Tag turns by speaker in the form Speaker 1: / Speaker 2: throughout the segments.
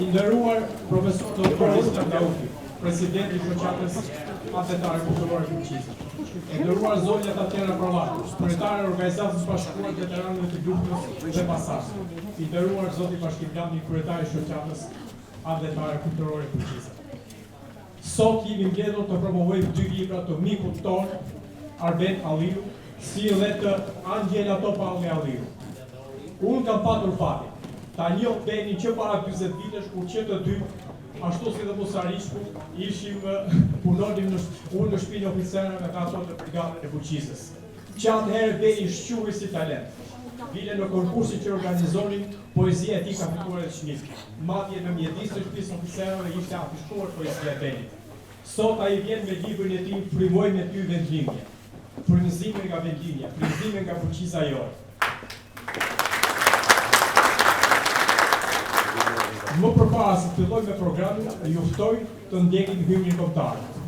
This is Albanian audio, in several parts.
Speaker 1: I nderuar profesor doktor Islam Dauti, presidenti i Shoqatës Atdhetare Kulturore Bulqiza. E nderuar zonja Tatjana Provati, kryetare e Organizatës së Bashkuar të Veteranëve të Luftës dhe Pasardhësve. I nderuar zoti Bashkim Lami, kryetar i Shoqatës Atdhetare Kulturore Bulqiza. Sot jemi mbledhur të promovojmë dy libra të mikut tonë, Arben Alliu, si dhe të Angjela Topalli Alliu. Unë kam patur fatin ta njoh Benin që para 40 vitesh kur që të dy, ashtu si dhe Musa Rishku, ishim punonim në unë në shtëpinë e oficerëve dhe ato në brigadën e Bulqizës. Që atëherë Beni shquhej si talent. Bile në konkursin që organizonim, poezia e tij ka fituar edhe çmim. Madje në mjedis të shtëpisë oficerëve ishte afishuar poezia e Benit. Sot ai vjen me librin e tij Frymoj me ty vendlindje. Frymëzime nga vendlindja, frymëzime nga Bulqiza jonë. Më përpara se të filloj me programin, ju ftoj të ndjekim himnin kombëtar.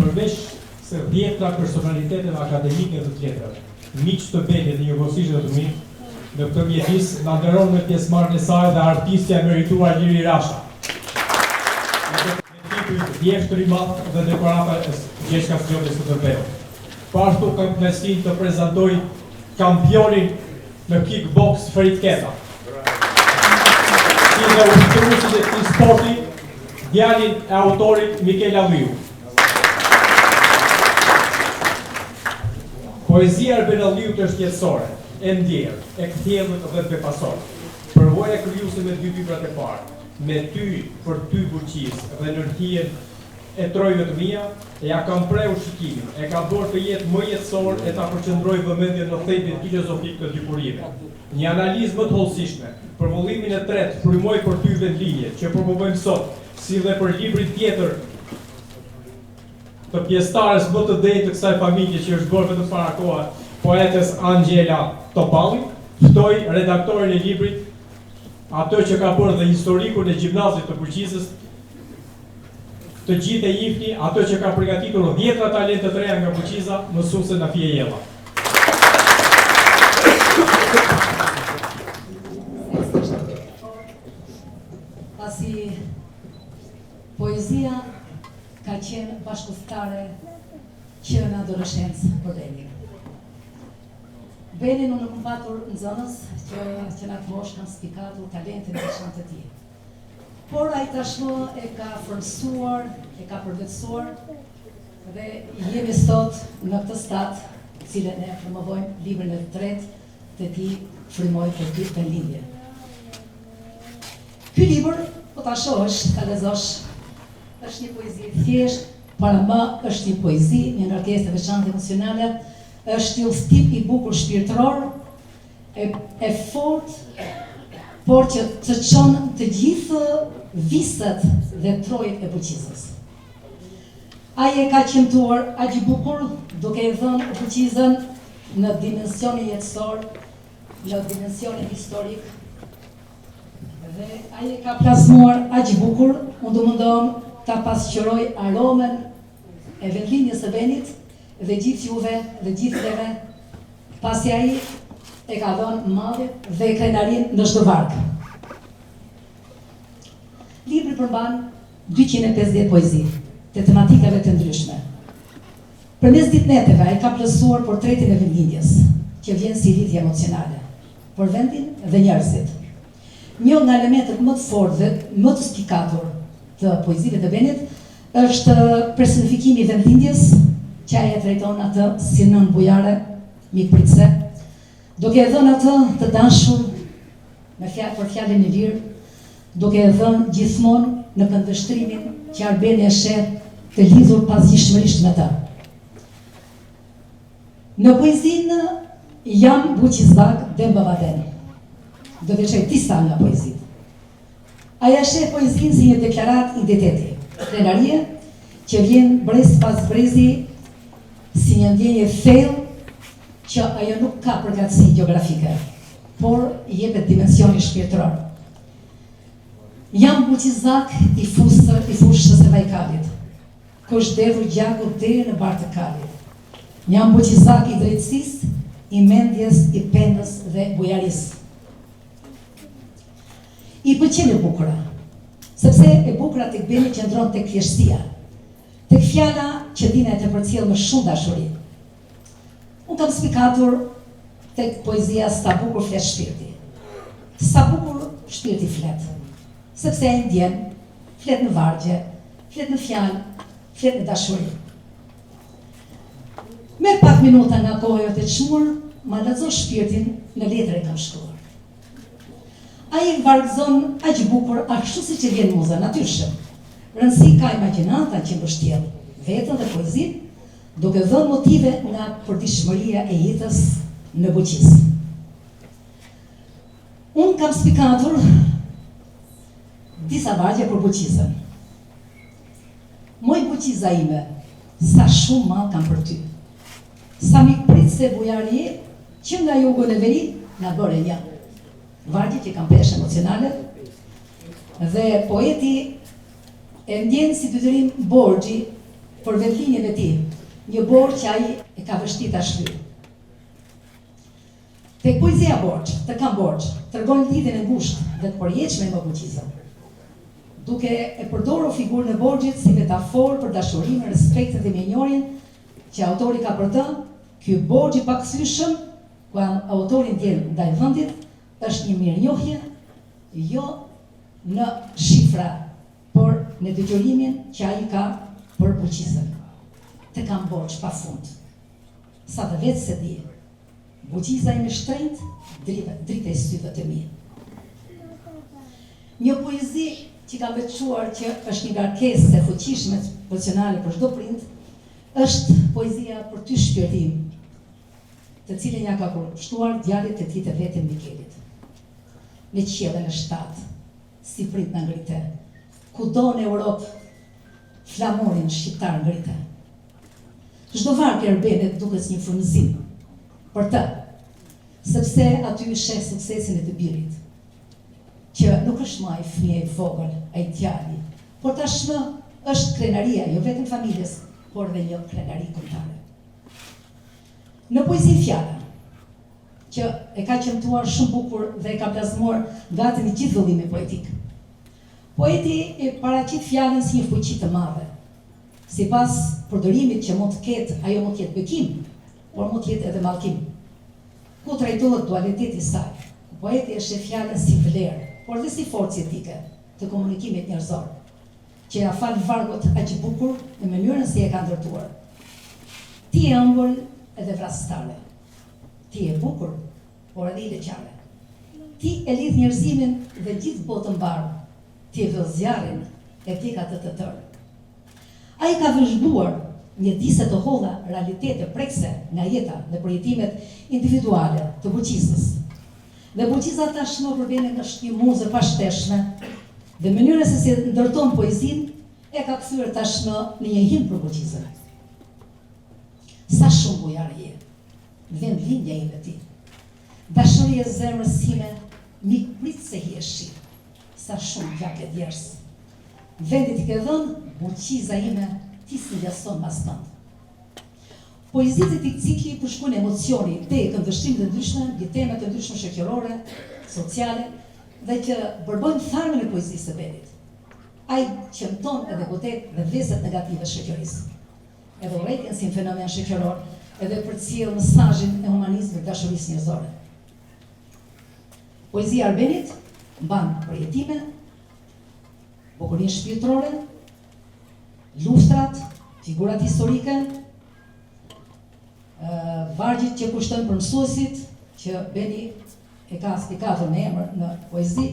Speaker 1: Përveç se dhjetra personaliteteve akademike dhe të letrave, miq të Benit dhe njëkohësisht dhe të mi, në këtë mjedis na nderon me pjesëmarrjen e saj dhe artistja e merituar Liri Rasha. Me titujt Mjeshtër i Madh dhe dekorata e Gjergj Kastrioti Skënderbeut. Po ashtu kam kënaqësinë të prezantoj kampionin në kickbox Ferit Keta. Si dhe ushtruesit e këtij sporti, djalin e autorit Mikel Alliu. Poezia e Arben Alliut është jetësore, e ndjerë, e kthjellët dhe të befason. Përvoja krijuese me dy librat e parë, Me ty, për ty Bulqizë dhe Nën hijen e trojeve të mia, ia ka mprehur shikimin, e ka bërë të jetë më jetësor e ta përqendrojë vëmendjen në thelbin filozofik të dukurive. Një analizë më të hollësishme për vëllimin e tretë Frymoj për ty vendlindje, që promovojmë sot, si dhe për librin tjetër të pjesëtares më të denjë të kësaj familje që është bërë vetëm para kohe, poetes Angjela Topalli, ftoj redaktorin e librit, atë që ka bërë dhe historikun e gjimnazit të Bulqizës, të gjithë e njihni, atë që ka përgatitur dhjetra talente të reja nga Bulqiza, mësuese Nafie Jella.
Speaker 2: Pasi poezia ka qenë bashkudhëtare që në adoleshencë për Benin. Benin unë kam patur nxënës që, që në atë moshë kanë spikatur talentin e veçantë të tij. Por ai tashmë e ka formësuar, e ka përvetësuar dhe jemi sot në këtë stat, cilën ne promovojmë librin e tretë të tij Frymoj për ty vendlindje. Ky libër, po ta shohësh, ta lexosh, është një poezi e thjeshtë, por ama është një poezi, një ngarkesë e veçantë emocionale, është një udhëtim i bukur shpirtëror, e, e fortë, por që të çon të gjithë viset dhe trojet e Bulqizës. Ai e ka qëmtuar aq bukur duke e dhënë Bulqizën në dimensionin jetësor, në dimensionin historik, dhe ai e ka plazmuar aq bukur, unë do mundohem ta pasqyroj aromën e vendlindjes së Benit dhe gjithë juve dhe gjithë neve, pasi ai e ka dhënë mallin dhe krenarinë në çdo varg. Libri përmban 250 poezi. të tematikave të ndryshme. Përmes ditëneteve ai ka plotësuar portretin e vendlindjes, që vjen si lidhje emocionale, për vendin dhe njerëzit. Një nga elementët më të fortë dhe më të spikatur të poezive të Benit është personifikimi i vendlindjes, që ai e trajton atë si nënë bujare, mikpritëse, duke e dhënë atë të dashur me fjalë për fjalën e lirë, duke e dhënë gjithmonë në këndvështrimin që Arbeni e sheh të lidhur pazgjidhshmërisht me të. Në poezinë Jam Bulqizak Den Baba Den. Do të veçoj disa nga poezitë. Ai e sheh poezinë si një deklaratë identiteti, krenarie, që vjen brez pas brezi si një ndjenjë e thellë që ajo nuk ka përkatësi gjeografike, por i jepet dimensioni shpirtëror. Jam bulqizak i fusër i fushës së Vajkalit, ku është derdhur gjaku deri në bar të kalit. Jam bulqizak i drejtësisë, i mendjes, i penës dhe bujarisë. I pëlqen e bukura, sepse e bukura tek Beni qëndron tek thjeshtësia, tek fjala që din e të përcjell me shumë dashuri. Unë kam spikatur tek poezia Sa bukur flet shpirti. Sa bukur shpirti flet, sepse ai ndjen, flet në vargje, flet në fjalë, flet në dashuri. Merr pak minuta nga koha jote e çmuar, ma lexo shpirtin në letër e kam shkruar. Ai vargëzon aq bukur ashtu siç i vjen muza natyrshëm. Rëndësi ka imagjinata që mbështjell veten dhe poezinë, duke dhënë motive nga përditshmëria e jetës në Bulqizë. Unë kam spikatur disa vargje për Bulqizën. Moj Bulqiza ime, sa shumë mall kam për ty. Sa mikpritëse bujare je, që nga jugu në veri na bëre një. Vargje që kanë peshë emocionale dhe poeti e ndjen si detyrim borxhi për vendlindjen e tij, një borxh që ai e ka vështirë ta shlyejë. Tek poezia Borxh, të kam borxh, tregon lidhjen e ngushtë dhe të përjetshme me Bulqizën. Duke e përdorur figurën e borxhit si metaforë për dashurinë, respektin dhe mirënjohjen që autori ka për të, ky borxh i pakthyeshëm ku autori ndjen ndaj vendit është një mirënjohje jo në shifra, por në detyrimin që ai ka për Bulqizën. Të kam borxh pa fund. Sa dhe vetë s'e di. Bulqiza ime e shtrenjtë, drita e syve të mi. Një poezi që kam veçuar që është një ngarkesë e fuqishme emocionale për çdo prind, është poezia Për ty shpirti im, të cilën ia ka kushtuar djalit të tij të vetëm Mikelit. Në qiellin e shtatë, si prind na ngrite, kudo në Europë flamurin shqiptar ngrite. Çdo varg i Arbenit duket si një frymëzim për të, sepse aty sheh suksesin e të birit, që nuk është më ai fëmija i vogël, ai djali, por tashmë është krenaria jo vetëm familjes, por dhe një krenari kombëtare. Në poezinë Fjala, që e ka qëmtuar shumë bukur dhe e ka plazmuar gati në gjithë vëllimin poetik. Poeti e paraqit fjalën si një fuqi të madhe, Sipas përdorimit që mund të ketë, ajo mund të jetë bekim, por mund të jetë edhe mallkim. Ku trajtohet dualiteti i saj, ku poeti e sheh fjalën si vlerë, por dhe si forcë jetike të komunikimit njerëzor, që ia fal vargut aq bukur në mënyrën si e ka ndërtuar. Ti je e ëmbël edhe vrastare. Ti je e bukur, por edhe hileqare. Ti e lidh njerëzimin dhe gjithë botën mbarë. Ti e vë zjarrin e djeg atë të tërë. Ai ka vëzhguar mjedise të holla realitete prekëse nga jeta dhe përjetimet individuale të Bulqizës. Dhe Bulqiza tashmë për Benin është një muzë e pashtershme dhe mënyra se si ndërton poezinë e ka kthyer tashmë në një himn për Bulqizën. Sa shumë bujare je, vendlindja ime ti. Dashuri e zemrës sime, mikpritëse hijeshi. Sa shumë gjak e djersë. Vendit i ke dhënë, Bulqiza ime, ti s'ngjason me askënd. Poezitë e këtij cikli përshkojnë emocione, ide, këndvështrime të ndryshme mbi tema të ndryshme shoqërore, sociale dhe që përbëjnë tharmin e poezisë së Benit. Ai qëmton edhe godet dhe veset negative të shoqërisë. Edhe urrejtjen si fenomen shoqëror, edhe përcjell mesazhin e humanizmit, dashurisë njerëzore. Poezia e Arbenit mban përjetime, bukurinë shpirtërore, luftrat, figurat historike, vargjet që kushtojnë për mësuesit, që Beni e ka spikatur me emër në poezi.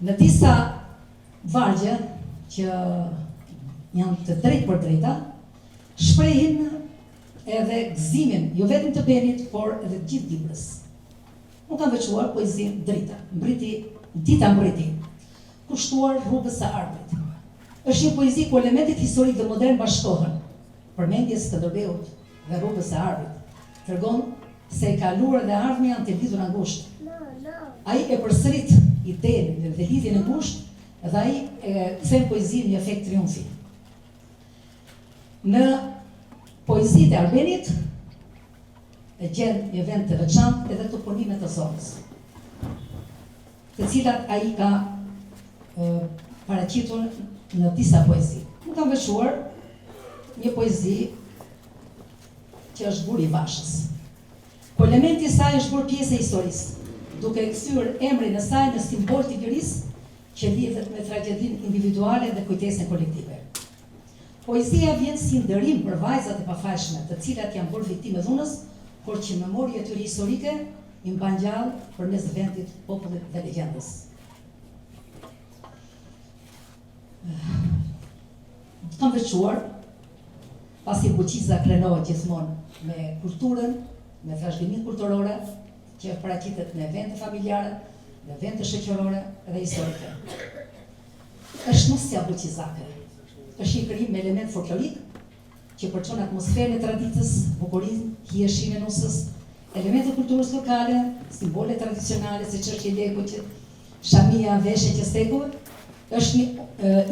Speaker 2: Në disa vargje që janë të drejtpërdrejta, shprehin edhe gëzimin jo vetëm të Benit, por edhe të gjithë Dibrës. Unë kam veçuar poezinë Drita, mbriti, Dita mbriti, kushtuar rrugës së Arbrit. Është një poezi ku elementet historikë dhe modernë bashkohen. Përmendja e Skënderbeut dhe rrugës së Arbrit tregon se e kaluara dhe e ardhmja janë të lidhura ngushtë. Ai e përsërit idenë dhe lidhjen e ngushtë dhe ai e kthen poezinë në një efekt triumfi. Në poezitë e Arbenit e gjen një vend të veçantë edhe toponimet e zonës, të cilat ai ka paraqitur në disa poezi. Unë kam veçuar një poezi që është Guri i Vashës. Ku elementi i saj është bërë pjesë e historisë, duke e kthyer emrin e saj në simbol të lirisë që lidhet me tragjedinë individuale dhe kujtesën kolektive. Poezia vjen si nderim për vajzat e pafajshme, të cilat janë bërë viktimë e dhunës, por që memoria e tyre historike i mban gjallë përmes vendit, popullit dhe legjendës. Kam veçuar, pasi Bulqiza krenohet gjithmonë me kulturën, me trashëgiminë kulturore, që paraqitet në evente familjare, në evente shoqërore dhe historike. Është nusja bulqizake. Është një krijim me element folklorik që përçon atmosferën e traditës, bukurinë, hijeshinë e nusës, elemente të kulturës lokale, simbole tradicionale siç është jeleku që shamia, veshja qesteku, është një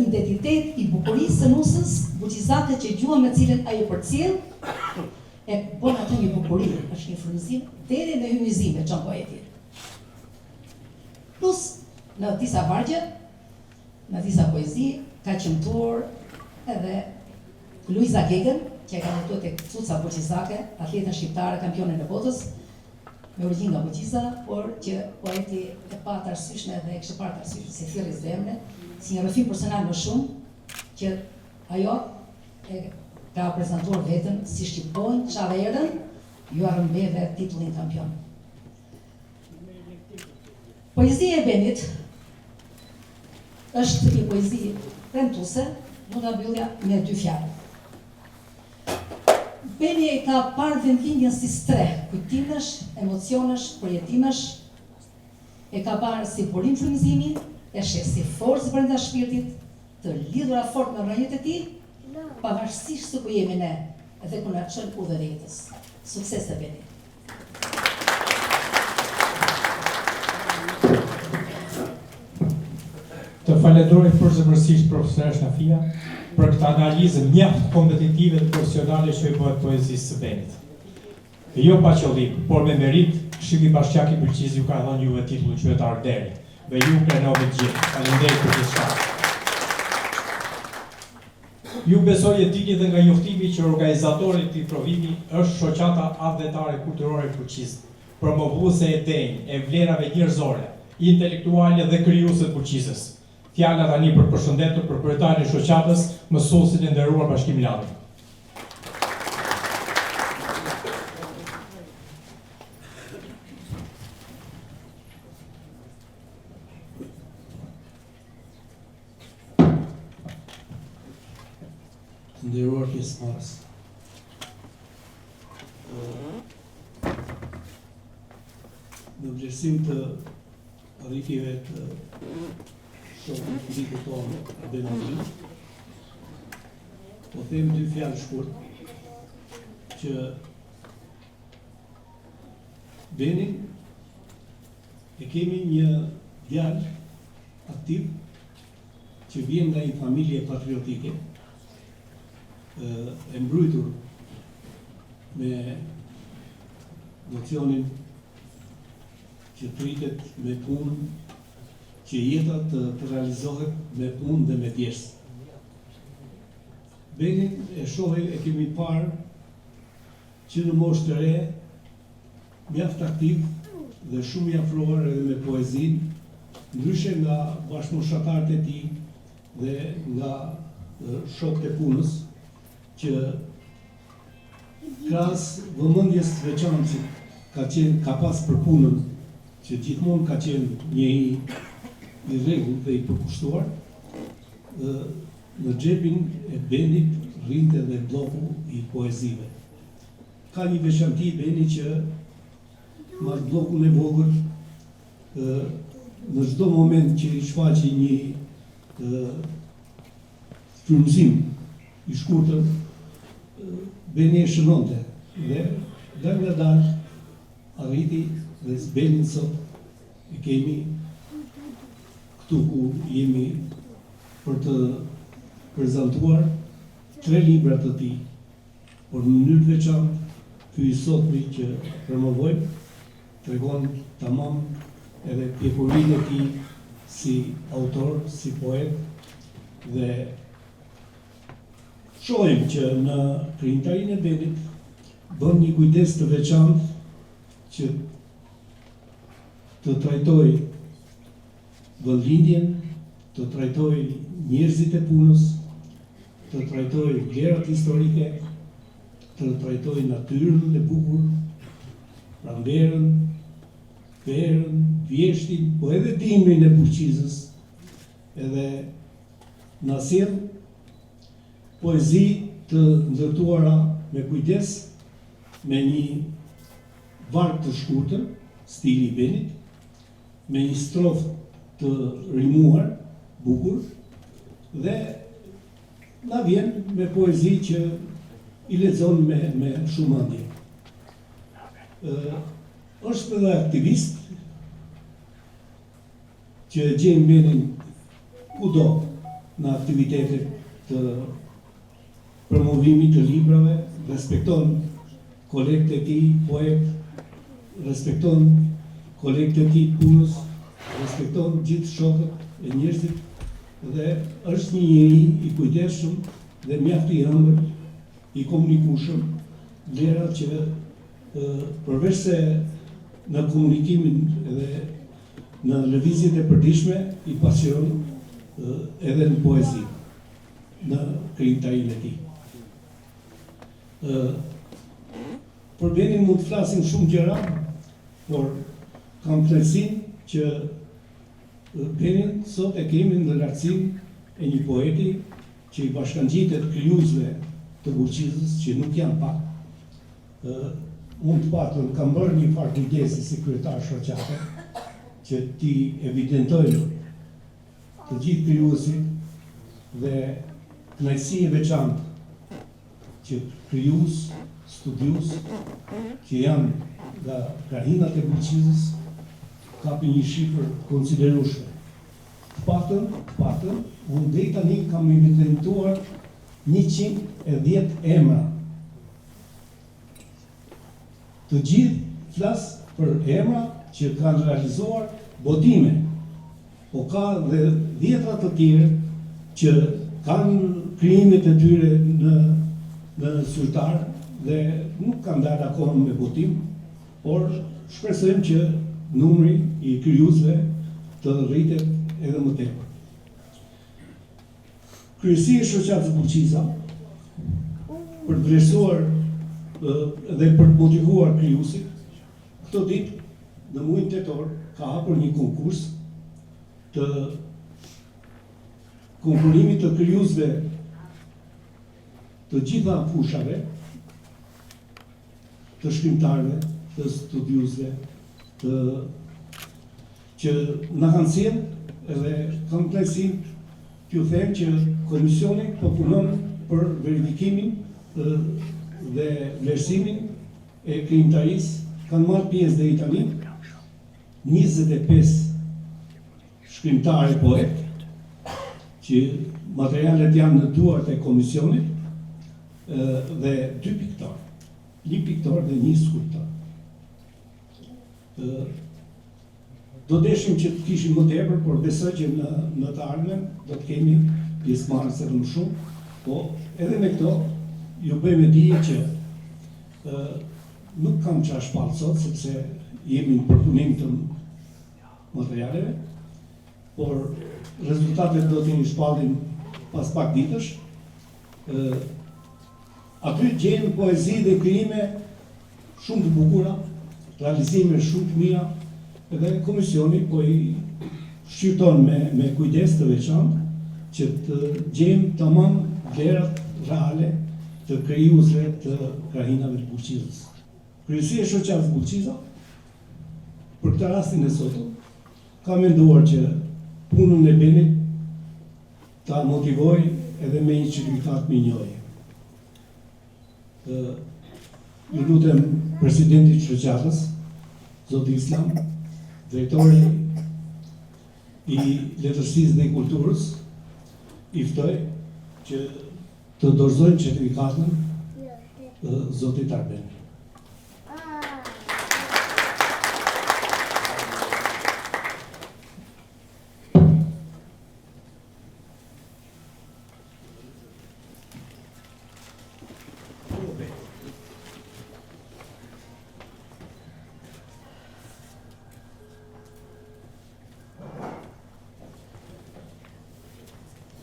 Speaker 2: identitet i bukurisë së nusës bulqizake që gjuha me cilën ai e përcjell e bën atë një bukuri, është një frymëzim deri në hyjnizim e çon poeti. Plus në disa vargje, në disa poezi ka qëmtuar edhe Luiza Gegën, që e ka ndërtuar tek Cuca Bulqizake, atletën shqiptare, kampionen e botës, me origjinë nga Bulqiza, por që poeti e pa të arsyeshme dhe e kishte parë të arsyeshme si thirrje zemre, si një rrëfim personal më shumë, që ajo e ka prezantuar veten si shqiponjë çave erën, jua rrëmbeve titullin kampion. Poezia e Benit është një poezi premtuese, do ta mbyllja me dy fjalë. Beni e ka parë vendlindjen si strehë kujtimesh, emocionesh, përjetimesh, e ka parë si burim frymëzimi, e sheh si forcë brenda shpirtit, të lidhura fort me rrënjët e tij, pavarësisht se ku jemi ne dhe ku na çojnë udhët e jetës. Suksese Beni!
Speaker 1: Të falenderoj përzemërsisht profesoreshë Nafia për këtë analizë mjaft kompetitive dhe profesionale që i bëhet poezisë së Benit. Jo pa qëllim, por me meritë, Këshilli Bashkiak i Bulqizës ju ka dhënë juve titullin Qytetar Nderi dhe ju krenohemi të gjithë. Faleminderit për gjithçka. Ju besoj e dini dhe nga njoftimi që organizatori i këtij provimi është Shoqata Atdhetare Kulturore Bulqizë, promovuese e denjë e vlerave njerëzore, intelektuale dhe krijuese të Bulqizës. Fjala tani për të përshëndetur për kryetarin e shoqatës, mësuesin e nderuar Bashkim Lali.
Speaker 3: Të nderuar pjesëmarrës. Në vlerësim të arritjeve të shokut mikut tonë Arben Avdiut, po them dy fjalë shkurt që Benin e kemi një djalë aktiv që vjen nga një familje patriotike e mbrujtur me nocionin që të rritet me punë. që jeta të, të realizohet me punë dhe me djersë. Benin e shohim e kemi parë që në moshë të re, mjaft aktiv dhe shumë i afruar edhe me poezinë, ndryshe nga bashkëmoshatarët e tij dhe nga shokët e punës, që krahas vëmendjes së veçantë që ka qenë ka pas për punën, që gjithmonë ka qenë njeri i rregullt dhe i përkushtuar, në xhepin e Benit rrinte dhe blloku i poezive. Ka një veçanti Beni që me atë bllokun e vogël në çdo moment që i shfaqej një frymëzim i shkurtër, Beni e shënonte dhe dalëngadalë arriti dhe Benin sot e kemi këtu ku jemi për të prezantuar tre libra të tij, por në mënyrë të veçantë ky i sotmi që promovojmë tregon tamam edhe pjekurinë e tij si autor, si poet dhe shohim që në krijimtarinë e Benit bën një kujdes të veçantë që të trajtojë vendlindjen, të trajtojë njerëzit e punës, të trajtojë vlerat historike, të trajtojë natyrën e bukur, pranverën, verën, vjeshtin, po edhe dimrin e Bulqizës, edhe na sjell poezi të ndërtuara me kujdes, me një varg të shkurtër, stili i Benit, me një strofë të rimuar, bukur, dhe na vjen me poezi që i lexon me, me shumë mendje. Ë është edhe aktivist që e gjejmë Benin kudo në aktivitete të promovimit të librave, respekton kolegët e tij poetë, respekton kolegët e tij të punës, respekton gjithë shokët e njerëzit dhe është një njeri i kujdesshëm dhe mjaft i ëmbël, i komunikueshëm, vlera që përveç se në komunikimin dhe në lëvizjet e përditshme i pasqyron edhe në poezi. në krijimtarinë e tij. Ë për Benin mund të flasim shumë gjëra, por kam kënaqësinë që Benin sot e kemi në lartësinë e një poeti që i bashkangjitet krijuesve të Bulqizës që nuk janë pak. Ë unë të paktën kam bërë një farë kujdesi si kryetar shoqate që t'i evidentojmë të gjithë krijuesit dhe kënaqësi e veçantë që krijues, studiues që janë nga krahinat e Bulqizës kapin një shifër të konsiderueshme. Të paktën, të paktën, unë deri tani kam evidentuar 110 emra. Të gjithë flas për emra që kanë realizuar botime, po ka dhe dhjetra të tjerë që kanë krijimet e tyre në në sirtar dhe nuk kanë dalë akoma me botim, por shpresojmë që numri i krijuesve të rritet edhe më tepër. Kryesia e Shoqatës Bulqiza për të vlerësuar dhe për të motivuar krijuesit, këto ditë në muajin tetor ka hapur një konkurs të konkurrimit të krijuesve të gjitha fushave, të shkrimtarëve, të studiuesve, të që na kanë sjellë edhe kam kënaqësinë t'ju them që komisioni po punon për verifikimin dhe vlerësimin e krijimtarisë. Kanë marrë pjesë deri tani 25 shkrimtarë e poetë që materialet janë në duart e komisionit dhe dy piktorë, një piktor dhe një skulptor. Do deshim që të kishim më tepër, por besoj që në në të ardhmen do të kemi pjesëmarrës edhe më shumë, po edhe me këto ju bëj me dije që ë nuk kam çfarë shpall sot sepse jemi në përpunim të materialeve, por rezultatet do t'i shpallim pas pak ditësh. Ë aty gjejmë poezi dhe krijime shumë të bukura, realizime shumë të mira dhe komisioni po i shqyrton me me kujdes të veçantë që të gjejmë tamam vlerat reale të krijuesve të krahinave të Bulqizës. Kryesia e Shoqatës Bulqiza për këtë rastin e sotëm ka menduar që punën e Benit ta motivojë edhe me një certifikatë mirënjohje. Ju lutem presidentit të shoqatës, zoti Islam, drejtori i letërsisë dhe i kulturës, i ftoj që të dorëzojnë certifikatën zotit Arben.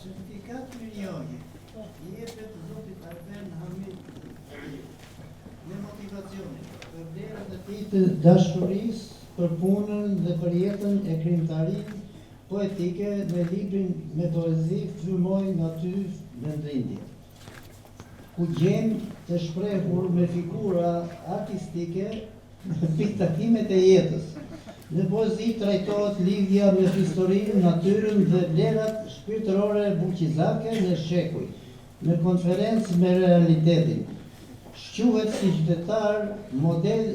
Speaker 4: Certifikatë mirënjohje i jepet zotit Arben Hamit me motivacionin për vlerat e tij të dashurisë për punën dhe për jetën e krijimtarinë poetike në librin me poezi Frymoj nga ty vendlindje, ku gjejmë të shprehur me figura artistike pikëtakimet e jetës. Në poezi trajtohet lidhja me historinë, natyrën dhe vlerat shpirtërore bulqizake në shekuj, në konferencë me realitetin. Shquhet si qytetar model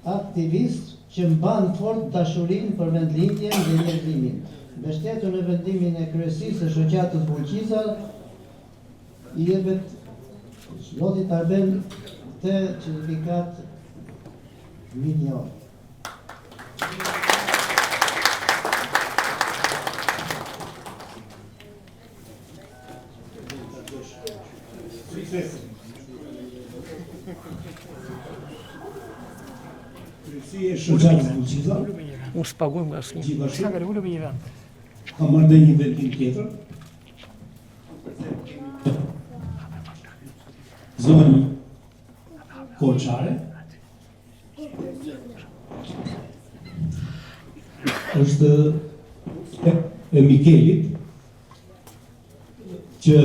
Speaker 4: Aktivist që mban fort dashurinë për vendlindjen dhe njerëzimin. Mbështetur në vendimin e Kryesisë së Shoqatës Bulqiza, i jepet zotit Arben këtë certifikatë mirënjohje.
Speaker 3: Suksese. Kryesia e Shoqatës Bulqiza.
Speaker 5: Unë s'paguaj nga asnjë.
Speaker 3: Gjithashtu.
Speaker 5: Sa ulu me një vend.
Speaker 3: Ka marrë dhe një vendim tjetër. Zonjë Korçare. Është e Mikelit që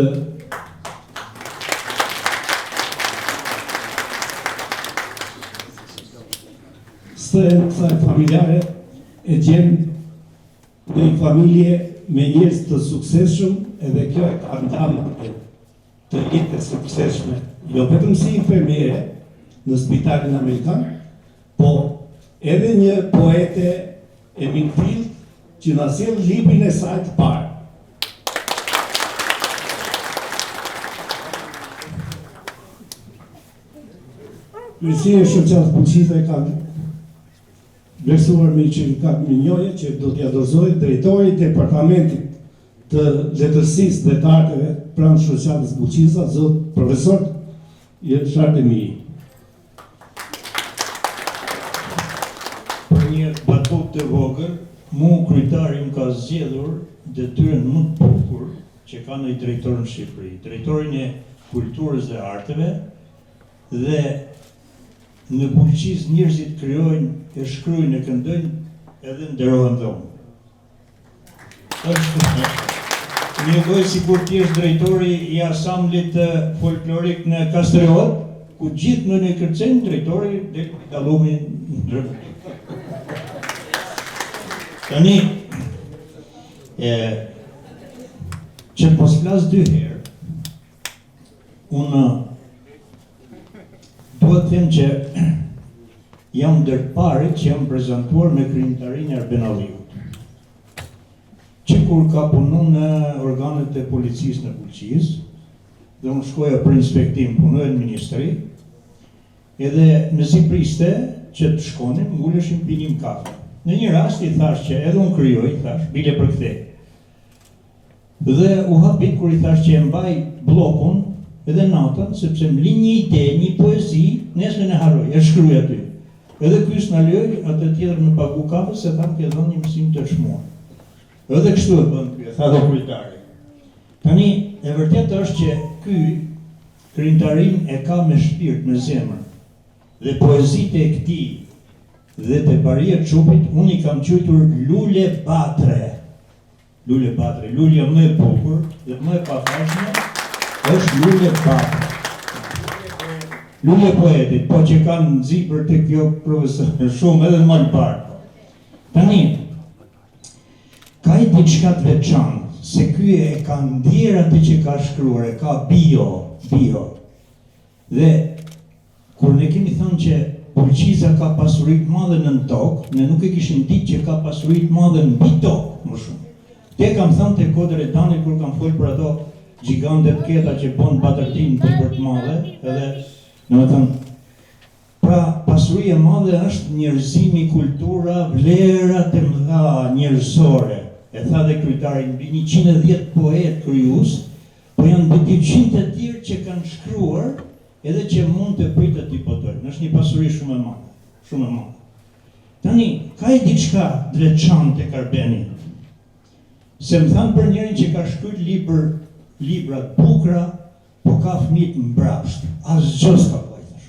Speaker 3: strehën e saj familjare e gjen në një familje me njerëz të suksesshëm edhe kjo e ka ndamë të jetë e suksesshme, jo vetëm si infermiere në spitalin amerikan, po edhe një poete e mirëfilltë që na sjell librin e saj të parë. Kryesia e Shoqatës Bulqiza e ka vlerësuar me një certifikatë mirënjohje që do t'ia dorëzojë drejtori i Departamentit të Letërsisë dhe të Arteve pranë Shoqatës Bulqiza, zot profesor Jashar Demiri.
Speaker 6: Për një batutë të vogël, mu kryetari më ka zgjedhur detyrën më të bukur që ka ndonjë drejtor në Shqipëri, drejtorin e Kulturës dhe Arteve dhe Në Bulqizë njerëzit krijojnë e shkruajnë e këndojnë edhe nderohem dhe unë. Është njëlloj sikur të jesh drejtori i ansamblit folklorik në Kastriot, ku gjithë në një kërcejnë, drejtori del dallumi në Tani, e, që të mos flas dy herë, Unë dua të them që jam ndër të parët që jam prezantuar me krijimtarinë e Arben Alliut. Që kur ka punu në organet e policisë në Bulqizë, dhe unë shkoja për inspektim, punoja në ministri, edhe mezi priste që të shkonim, nguleshim pinim kafe. Në një rast i thashë që edhe unë krijoj, thashë, bile përkthej. Dhe u habit kur i thashë që e mbaj bllokun edhe natën, sepse më lind një ide, një poezi, nesërmen e harroj, e shkruaj aty. Edhe ky s'na lejoi atë tjetër me pagu kafe, se tha më ke dhënë një mësim të çmuar. Edhe kështu e bën ky, e tha dhe kryetari. Tani, e vërteta është që ky krijimtarinë e ka me shpirt, me zemër. Dhe poezitë e këtij dhe të Bahrie Çupit unë i kam quajtur lule batre. Lule batre, lulja më e bukur dhe më e pafajshme është lule batre. Lule poetit, po që kanë nxipër te kjo profesor, shumë edhe në Malbardh. Tani, ka i diçka të veçantë, se ky e ka ndjerë atë që ka shkruar, e ka bio, bio. Dhe kur ne kemi thënë që Bulqiza ka pasuri të madhe nën tokë, ne nuk e kishim ditë që ka pasuri të madhe mbi tokë më shumë. Te kam thënë te Kodër e Danit kur kam folë për ato gjigantet keta që bon batërtinë tepër të madhe, edhe, domethënë, pra pasuri e madhe është njerëzimi, kultura, vlerat e mëdha njerëzore. E tha dhe kryetari mbi 110 poetë krijues, Po janë mbi 200 të tjerë që kanë shkruar edhe që mund të pritet t'i botojnë. Është një pasuri shumë e madhe, shumë e madhe. Tani, ka i diçka të veçantë tek Arbeni. Se më thanë për njërin që ka shkruar libër, libra të bukura, po ka fëmijë të mbrapsht. Asgjë s'ka vllai thash.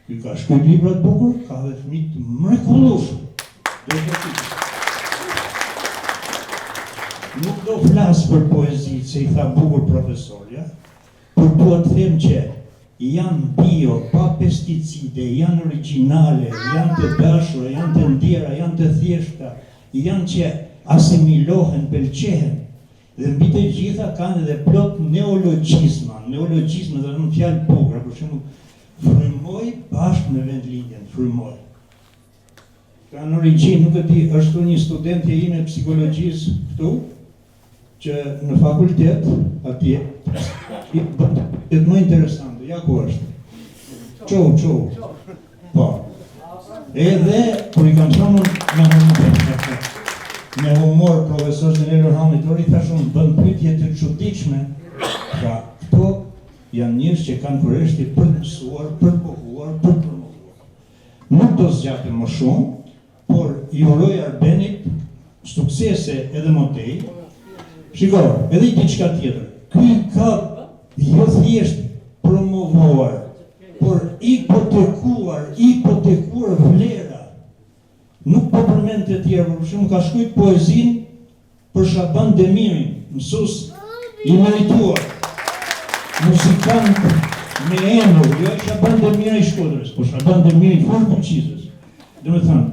Speaker 6: Ky ka shkruar libra të bukur, ka dhe fëmijë të mrekullueshëm. Do të thotë. Nuk do flas për poezi, se i tha bukur profesorja, por dua të them që janë bio, pa pesticide, janë origjinale, janë të dashura, janë të ndjera, janë të thjeshta, janë që asimilohen, pëlqehen. Dhe mbi të gjitha kanë edhe plot neologjizma, neologjizma do të thonë fjalë të bukura, për shembull, frymoj bashkë me vendlindjen, frymoj. Ka në origjinë, nuk e di, është këtu një studentje ime e psikologjisë këtu, që në fakultet, atje, i bën më interesante, ja ku është. Çou, çou. Po. Edhe, kur i kam thënë me humor, me humor profesor Zenel Orhanit, ori thash unë bën pyetje të çuditshme, pra, këto janë njerëz që kanë kureshtje për të mësuar, për të pohuar, për të promovuar. Nuk do zgjatem më shumë, Por i uroj Arbenit suksese edhe më tej. Shiko, edhe një diçka tjetër. Ky ka jo thjesht promovuar, por hipotekuar, hipotekuar vlera. Nuk po përmend të tjerë, por për shembull ka shkruajt poezinë Për Shaban Demirin, mësues i merituar, muzikant me emër, jo ai Shaban Demiri i Shkodrës, po Shaban Demiri i Fushë Bulqizës. Domethënë,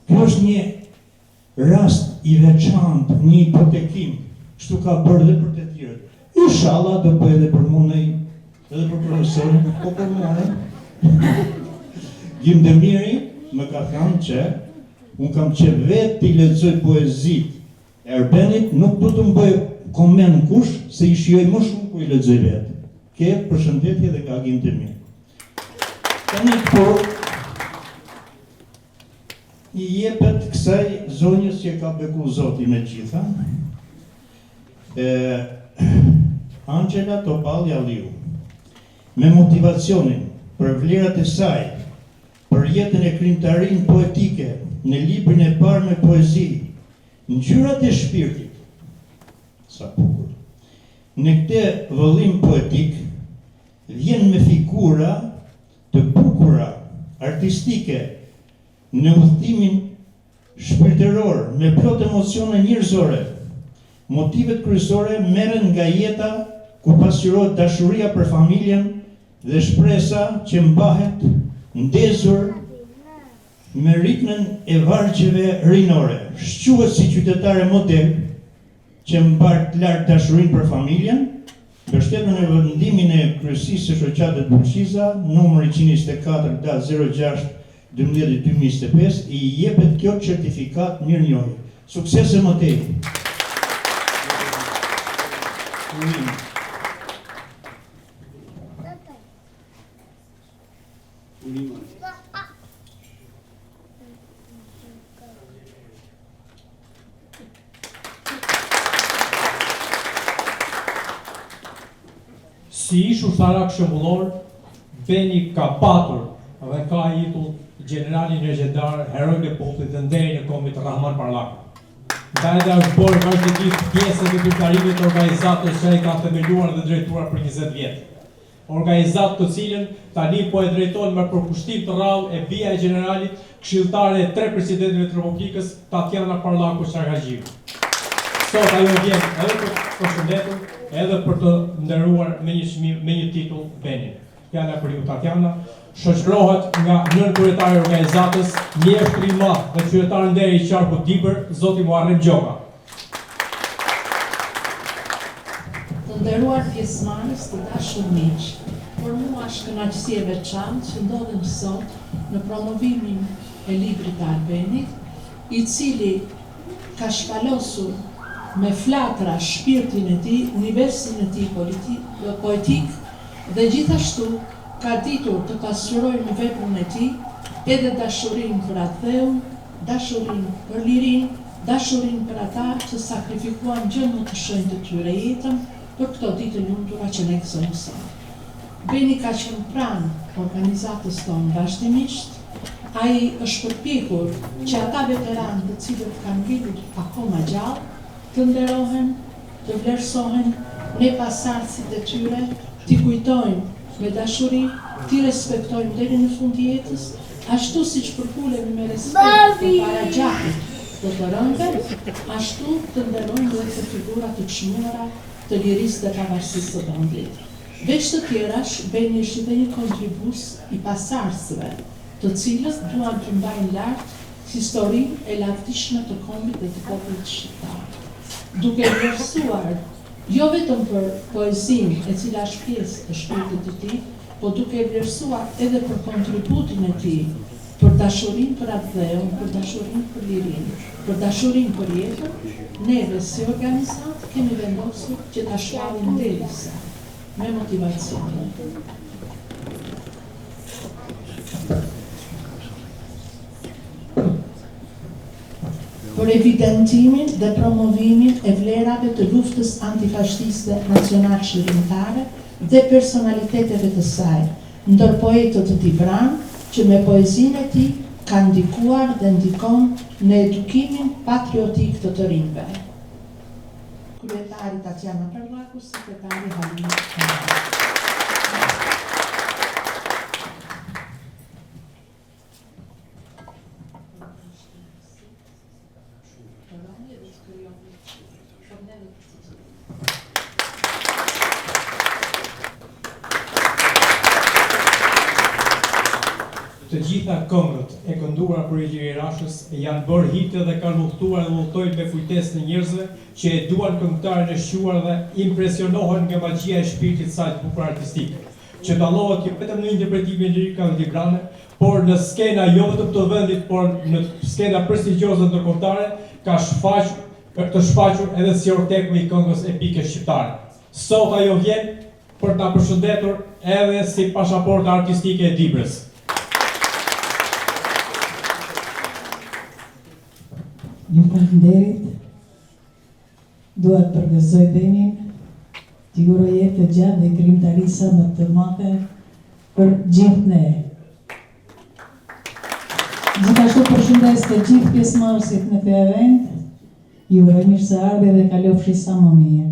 Speaker 6: ky është një rast i veçantë, një hipotekim, kështu ka bërë dhe për të tjerët. Inshallah do bëjë edhe për mua në edhe për profesorin, po për mua. Gim Demiri më ka thënë që Unë kam qejf vetë t'i lexoj poezitë e Arbenit, nuk do të më bëjë koment kush, se i shijoj më shumë kur i lexoj vetë. Ke përshëndetje dhe nga Agim Demiri. Tani këtu i jepet kësaj zonjës që e ka beku Zoti me gjitha, e, Angela Topalli Alliu, me motivacionin për vlerat e saj Për jetën e krijimtarinë poetike në librin e parë me poezi Ngjyrat e shpirtit. Sa bukur. Në këtë vëllim poetik vjen me figura të bukura artistike në udhëtimin shpirtëror me plot emocione njerëzore. Motivet kryesore merren nga jeta ku pasqyrohet dashuria për familjen dhe shpresa që mbahet ndezur me ritmin e vargjeve rinore. Shquhet si qytetare model që mbart lart dashurinë për familjen, mbështetur në vendimin e Kryesisë së Shoqatës Bulqiza, numër 124, datë 06 12 2025, i jepet kjo certifikatë mirënjohje. Suksese më tej! Urime.
Speaker 1: Si ish ushtarak shembullor, Beni ka patur dhe ka idhull gjeneralin legjendar, heroin e popullit dhe nderin e kombit Rrahman Parllaku. Ndaj dhe është bërë vazhdimisht pjesë e veprimtarive të organizatës që ai ka themeluar dhe drejtuar për 20 vjet. Organizatë të cilën tani po e drejton me përkushtim të rrallë e bija e gjeneralit, këshilltare e tre presidentëve të Republikës, Tatjana Parllaku Çarkhaxhiu. Sot ajo vjen edhe për të përshëndetur, edhe për të nderuar me një çmim, me një titull Benin. Fjala për ju Tatjana, shoqërohet nga nënkryetari i organizatës, mjeshtri i madh dhe qytetar nderi i qarkut Dibër, zoti Muharrem Gjoka.
Speaker 2: Të nderuar pjesëmarrës, të dashur miq, për mua është kënaqësi e veçantë që ndodhem sot në promovimin e librit të Arbenit, i cili ka shpalosur me flatra shpirtin e tij, universin e tij poetik dhe gjithashtu ka ditur të pasqyrojë në veprën e tij edhe dashurinë për atdheun, dashurinë për lirinë, dashurinë për ata që sakrifikuan gjënë më të shenjtë të tyre, jetën, për këto ditë të lumtura që ne gëzojmë sot. Beni ka qenë pranë organizatës tonë vazhdimisht, ai është përpjekur që ata veteranë të cilët kanë ngelur akoma gjallë, të nderohen, të vlerësohen, ne pasardhësit e tyre, t'i kujtojmë me dashuri, t'i respektojmë deri në fund të jetës, ashtu siç përkulemi me respekt përpara gjakut të të rënëve, ashtu të nderojmë dhe këto figura të çmuara të lirisë dhe pavarësisë së vendit. Veç të tjerash, Beni është edhe një kontribues i pasardhësve, të cilët duan të mbajnë lart historinë e lavdishme të kombit dhe të popullit shqiptar. Duke vlerësuar jo vetëm për poezinë e cila është pjesë e shpirtit të tij, po duke e vlerësuar edhe për kontributin e tij, për dashurinë për atdheun, për dashurinë për lirinë, për dashurinë për jetën, neve si organizatë kemi vendosur që ta shpallim derisa me motivacionin. Për evidentimin dhe promovimin e vlerave të luftës antifashiste nacionalçlirimtare dhe personaliteteve të saj, ndër poetët dibranë që me poezinë e tij ka ndikuar dhe ndikon në edukimin patriotik të të rinjve. Kryetari Tatjana Parllaku, sekretari Halim Hamaj.
Speaker 1: Të gjitha këngët e kënduara prej Ilir Rashës janë bërë hite dhe kanë udhëtuar dhe udhëtojnë me kujtesën e njerëzve që e duan këngëtaren e shquar dhe impresionohen nga magjia e shpirtit të saj të bukur artistik, që dallohet jo vetëm në interpretimin e lirikave dibrane, por në skena jo vetëm të vendit, por në skena prestigjioze ndërkombëtare ka shfaqur është shfaqur edhe si orteku i këngës epike shqiptare. Sot ajo vjen për të na përshëndetur edhe si pashaporta artistike e Dibrës.
Speaker 7: Ju faleminderit. Dua të përgëzoj Benin, t'i uroj jetë të gjatë dhe krijimtari sa më të madhe për gjithë ne. Gjithashtu përshëndes të gjithë pjesëmarrësit në këtë event, ju uroj mirëseardhje dhe kalofshi sa më mirë.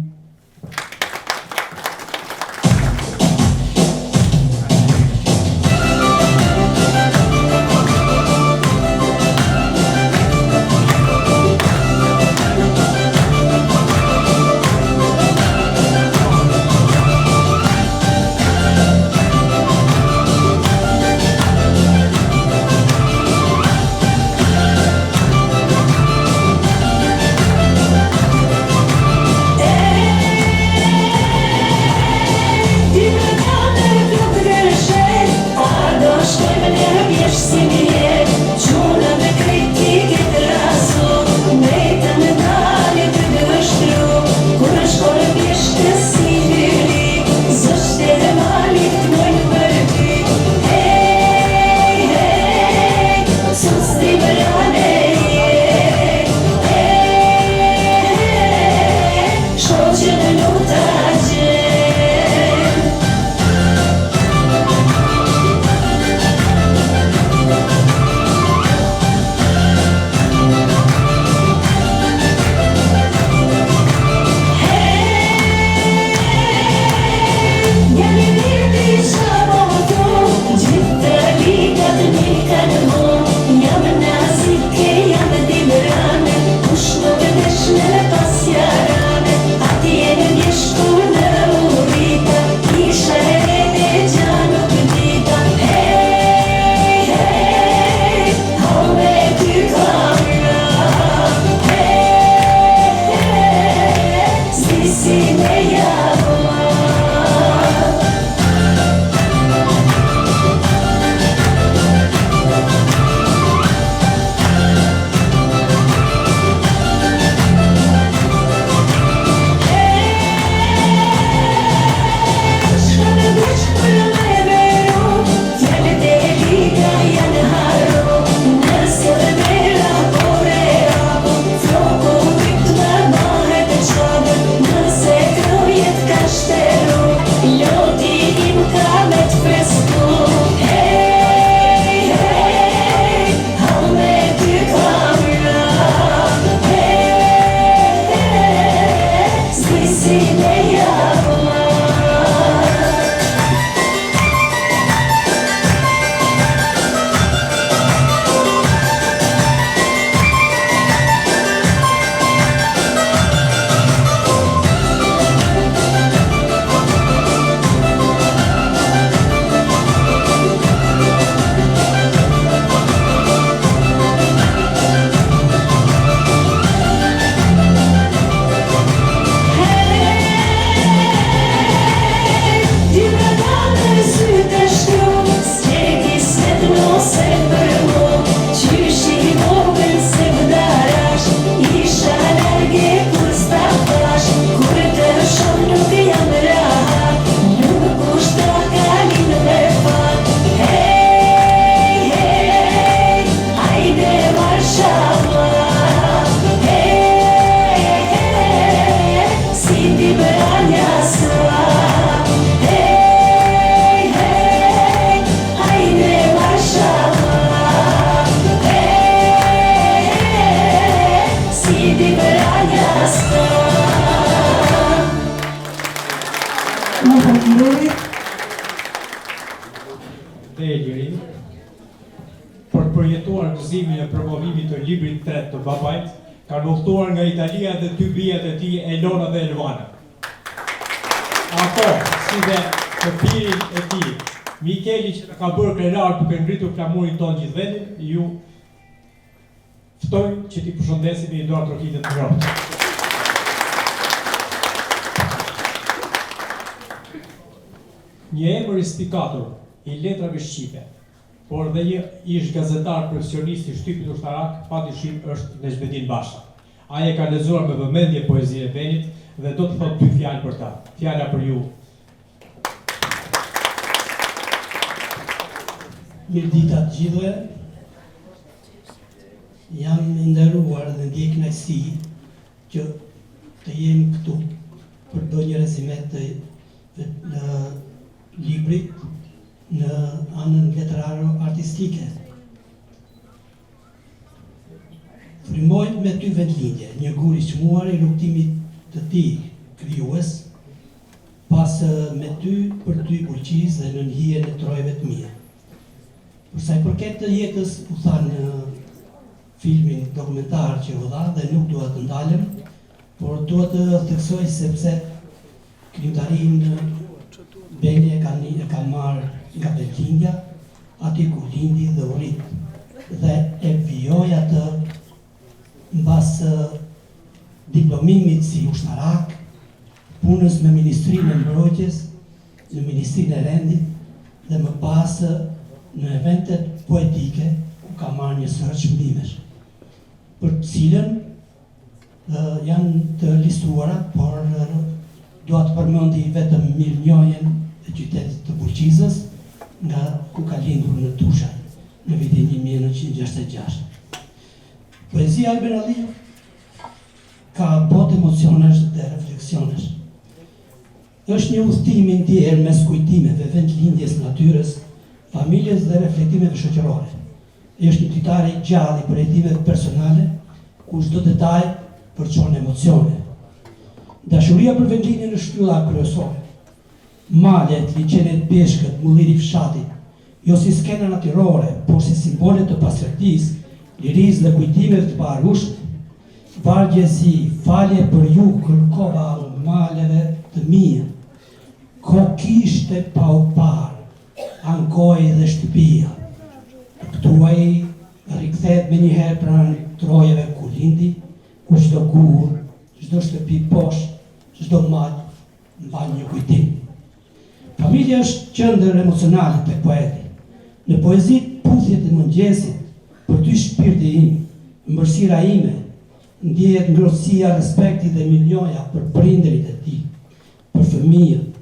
Speaker 7: Ju faleminderit.
Speaker 1: Dhe Liri, për të përjetuar gëzimin e promovimit të librit të tretë të babait, kanë udhëtuar nga Italia dhe dy bijat e tij Elona dhe Elvana. Ato, si dhe të birin e tij, Mikeli që na ka bërë krenar duke ngritur flamurin tonë gjithë vendin, ju ftoj që t'i përshëndesim me një duartrokitje të ngrohtë. Një emër i spikatur i letrave shqipe, por dhe një ish-gazetar profesionist i shtypit ushtarak, padyshim është Nexhmedin Basha. Ai e ka lexuar me vëmendje poezinë e Benit dhe do të thotë dy fjalë për të. Fjala për ju.
Speaker 8: Mirëdita të gjithëve. Jam i nderuar dhe ndjej kënaqësi që të jem këtu për të bërë një rezime të, të, të librit në anën letraro artistike. Frymojmë me ty vendlindje, një gur i çmuar i rrugëtimit të tij krijues, pas me ty për ty Bulqizë dhe nën hijen e trojeve të mia. Për sa i përket të jetës u tha në filmin dokumentar që u dha dhe nuk dua të ndalem, por dua të theksoj sepse Krijimtarinë Beni e ka e ka marrë nga vendlindja, aty ku lindi dhe u rrit, dhe e vijoi atë mbas diplomimit si ushtarak, punës në Ministrinë e Mbrojtjes, në Ministrinë e Rendit dhe më pas në eventet poetike ku ka marrë një sërë çmimesh, për të cilën Janë të listuara, por dua të përmendi vetëm mirënjohjen e qytetit të Bulqizës, nga ku ka lindur në Tushaj, në vitin 1966. Poezia e Arben Alliut ka botë emocionesh dhe refleksionesh. Është një udhëtim i ndjerë mes kujtimeve, vendlindjes, natyrës, familjes dhe reflektimeve shoqërore. Është një ditar i gjallë i përjetimeve personale, ku çdo detaj përçon emocione. Dashuria për vendlindjen është shtylla kryesore. Malet, liqenet, bjeshkët, mulliri i fshatit, jo si skena natyrore, por si simbole të pastërtisë, lirisë dhe kujtimeve të paharrueshme. Vargje si falje për ju kërkova maleve të mia, kohë kishte pa u parë, ankohej dhe shtëpia. Këtu ai rikthehet menjëherë pranë trojeve ku lindi, ku çdo gur, çdo shtëpi bosh, çdo mal mban një kujtim. Familja është qendër emocionale tek poeti. Në poezitë Puthjet e mëngjesit, Për ty shpirti im, Ëmbëlsira ime, ndjehet ngrohtësia, respekti dhe mirënjohja për prindërit e tij, për fëmijët.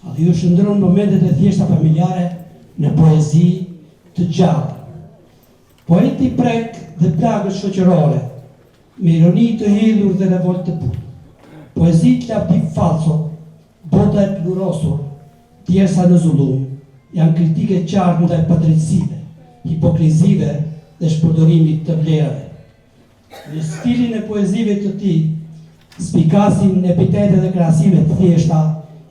Speaker 8: Alliu shndërron momentet e thjeshta familjare në poezi të gjalla. Poeti prek dhe plagët shoqërore, me ironi të hidhur dhe revoltë të butë. Poezitë Lavdi fallco, Bota e pluhurosur, Djersa në zullum, janë kritikë e qartë ndaj padrejtësive, hipokrizive dhe shpërdorimit të vlerave. Në stilin e poezive të tij, spikasin epitete dhe krahasime të thjeshta,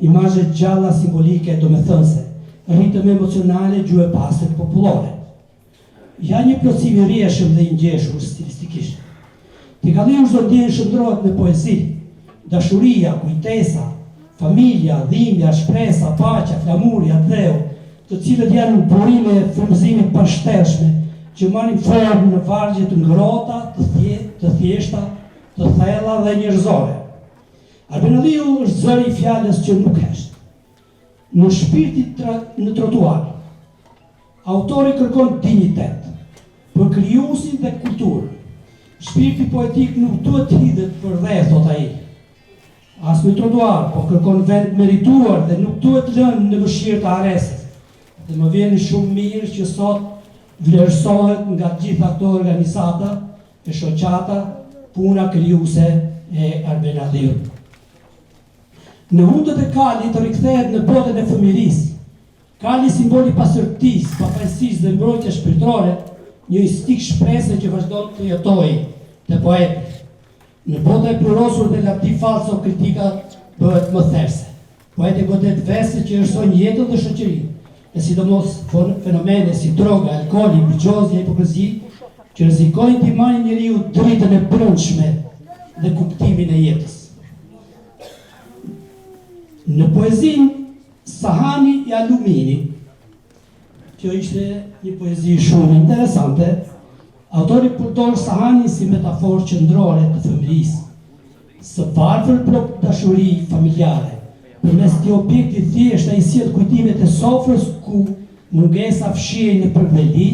Speaker 8: imazhe të gjalla simbolike e domethënëse, ritëm emocional e gjuhë e pastër popullore. Ja një plotësim i rrjedhshëm dhe i ngjeshur stilistikisht. Tek Alliu çdo ndjenjë shndërrohet në poezi. Dashuria, kujtesa, familja, dhimbja, shpresa, paqja, flamuri, atdheu, të cilët janë burime frymëzimi të pashtershme, që marrin formë në vargje të ngrohta, të thje, të thjeshta, të thella dhe njerëzore. Arben Alliu është zëri i fjalës që nuk hesht. Në Shpirti në trotuar, autori kërkon dinjitet për krijuesin dhe kulturën. Shpirti poetik nuk duhet të hidhet përdhe, thotë ai. As në trotuar, po kërkon vend të merituar dhe nuk duhet lënë në mëshirë të harresës. Dhe më vjen shumë mirë që sot vlerësohet nga të gjitha këto organizata e shoqata puna krijuese e Arben Alliut. Në Hundët e kalit rikthehet në botën e fëmijërisë. Kali simbol i pastërtisë, pafajësisë dhe mbrojtjes shpirtërore, një instinkt shprese që vazhdon të jetojë te poeti. Në Bota e pluhurosur dhe Lavdi fallco kritika bëhet më therëse. Poeti godet veset që errësojnë jetën dhe shoqërinë, e sidomos fenomene si droga, alkooli, bixhozi e hipokrizi, që rrezikojnë t'i marrin njeriut dritën e brendshme dhe kuptimin e jetës. Në poezinë Sahani i Aluminit, Kjo ishte një poezi shumë interesante. Autori përdor sahanin si metaforë qendrore të fëmijërisë së varfër plot dashuri familjare. Përmes këtij objekti të thjeshtë ai sjell kujtimet e sofrës ku mungesa fshihej në përkëdheli,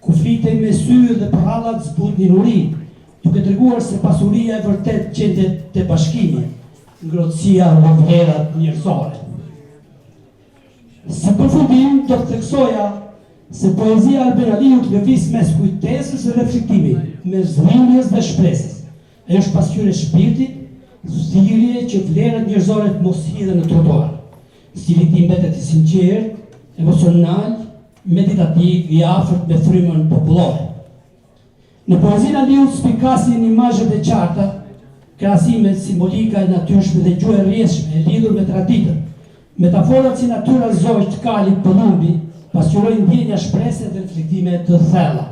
Speaker 8: ku flitej me sy dhe përrallat zbutnin urinë, duke treguar se pasuria e vërtetë gjendet te bashkimi, ngrohtësia dhe vlerat njerëzore. Si përfundim, do të theksoja se poezia e Arben Aliut lëviz mes kujtesës e reflektimit, mes dhimbjes dhe shpresës. Ajo është pasqyrë e shpirtit, thirrje që vlerat njerëzore të mos hidhen në trotuar. Stili i tij mbetet i sinqertë, emocional, meditativ, i afërt me frymën popullore. Në poezinë e Aliut spikasin imazhet e qarta, krahasimet, simbolika e natyrshme dhe gjuha e rrjedhshme e lidhur me traditën. Metaforat si natyra, zogjtë, kali, pëllumbi, pasqyrojnë ndjenja shprese dhe reflektime të thella.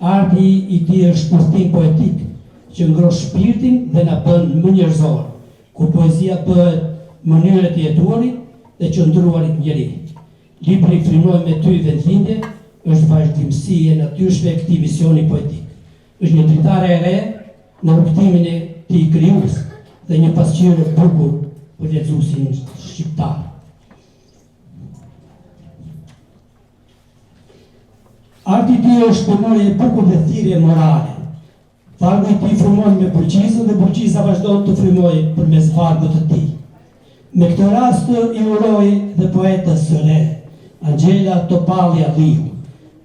Speaker 8: Arti i tij është udhëtim poetik që ngroh shpirtin dhe na bën më njerëzorë, ku poezia bëhet mënyrë e të jetuarit dhe qëndruarit njeri. Libri Frymoj me ty vendlindje është vazhdimësi e natyrshme e këtij misioni poetik. Është një dritare e re në rrugëtimin e tij krijues dhe një pasqyrë e bukur për lexuesin shqiptar. Arti i tij është memorie e bukur dhe thirrje morale. Vargu i tij frymon me Bulqizën dhe Bulqiza vazhdon të frymojë përmes vargut të tij. Me këtë rast i uroj dhe poetes së re, Anxhela Topalli Aliu,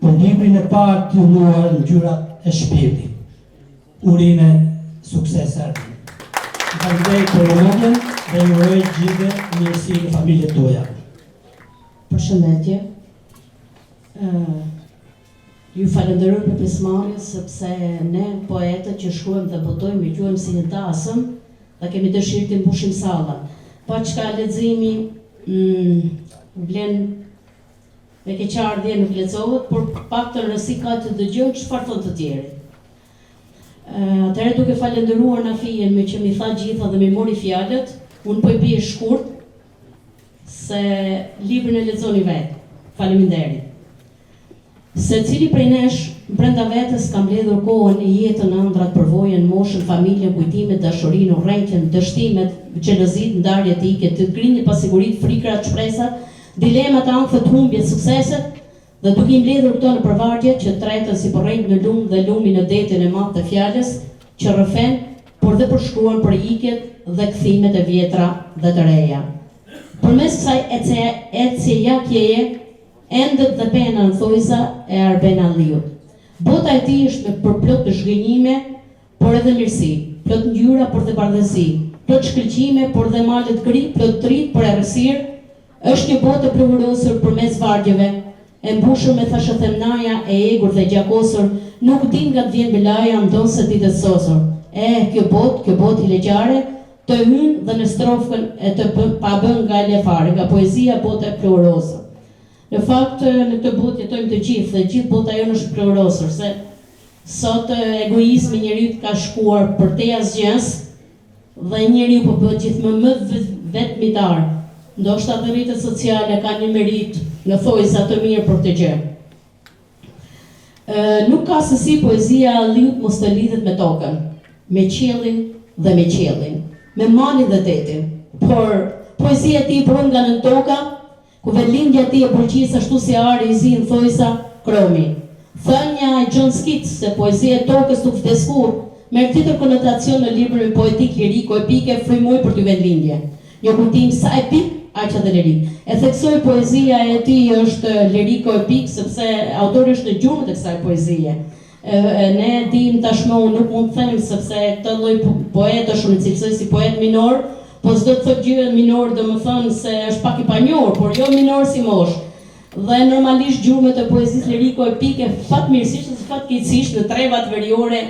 Speaker 8: për librin e parë të titulluar Ngjyrat e Shpirtit. Urime, suksese Arben. Ju faleminderit për vëmendjen dhe ju uroj gjithëve mirësi në familjet tuaja.
Speaker 9: Përshëndetje. Ë Ju falënderoj për pjesëmarrjen sepse ne poetët që shkruajmë dhe botojmë e quajmë si një dasëm dhe kemi dëshirë t'i mbushim sallat. Pa çka leximi vlen me keqardhje nuk lexohet, por paktën rëndësi ka të dëgjojmë çfarë thonë të tjerët. Atëherë duke falënderuar Nafijen meqë m'i tha gjitha dhe m'i mori fjalët, unë po i bie shkurt se librin e lexoni vetë. Faleminderit. Secili prej nesh, brenda vetes ka mbledhur kohën, jetën, ëndrrat, përvojën, moshën, familjen, kujtimet, dashurinë, urrejtjen, dështimet, xhelozitë, ndarjet, ikjet, grindjet, pasiguritë, frikërat, shpresat, dilemat, ankthet, humbjet, sukseset, dhe duke i mbledhur këto nëpër vargje që treten si përrenjtë në lumë dhe lumi në detin e madh të fjalës që rrëfen, por dhe përshkruan për ikjet dhe kthimet e vjetra dhe të reja. Përmes kësaj ecejakjeje, Endet dhe pena në thojza e Arben Alliut. Bota e tij është me përplot zhgënjime, por edhe mirësi, plot ngjyra por dhe bardhezi, plot shkëlqime por dhe malet gri, plot dritë por errësirë, është një botë e pluhurosur përmes vargjeve, e mbushur me thashethemnaja e egur dhe e gjakosur, nuk din nga të vjen belaja ndonëse ditë e sosur. Eh, kjo botë, kjo botë hileqare, të hyn dhe në strofkën e të pa bën gajle fare nga poezia Bota e pluhurosur. Në fakt në këtë botë jetojmë të gjithë dhe gjithë bota jonë është e pluhurosur se sot egoizmi i njeriut ka shkuar përtej asgjësë dhe njeriu po bëhet gjithmonë më vetmitar. Ndoshta dhe rrjetet sociale kanë një meritë në thojza të mirë për këtë gjë. Nuk ka se si poezia e Alliut mos të lidhet me tokën, me qiellin dhe me qiellin, me malin dhe detin. Por, poezia e tij buron nga nëntoka, ku vendlindja e tij e Bulqizës ashtu si ari i zi në thojza, kromi. Thënia e John Keats se poezia e tokës nuk vdes kurrë, merr tjetër konotacion në librin poetik liriko-epike Frymoj për ty vendlindje. Një kujtim sa epik, aq edhe lirik. E theksoj poezia e tij është liriko-epik sepse autori është në gjurmët e kësaj poezie. Ne e dimë tashmë unë nuk mund të them sepse këtë lloj poetësh unë i cilësoj si poet minor, po s'do të thotë gjë minor domethënë se është pak i panjohur, por jo minor si moshë. Dhe normalisht gjurmët e poezisë liriko-epike fatmirësisht ose fatkeqësisht në trevat veriore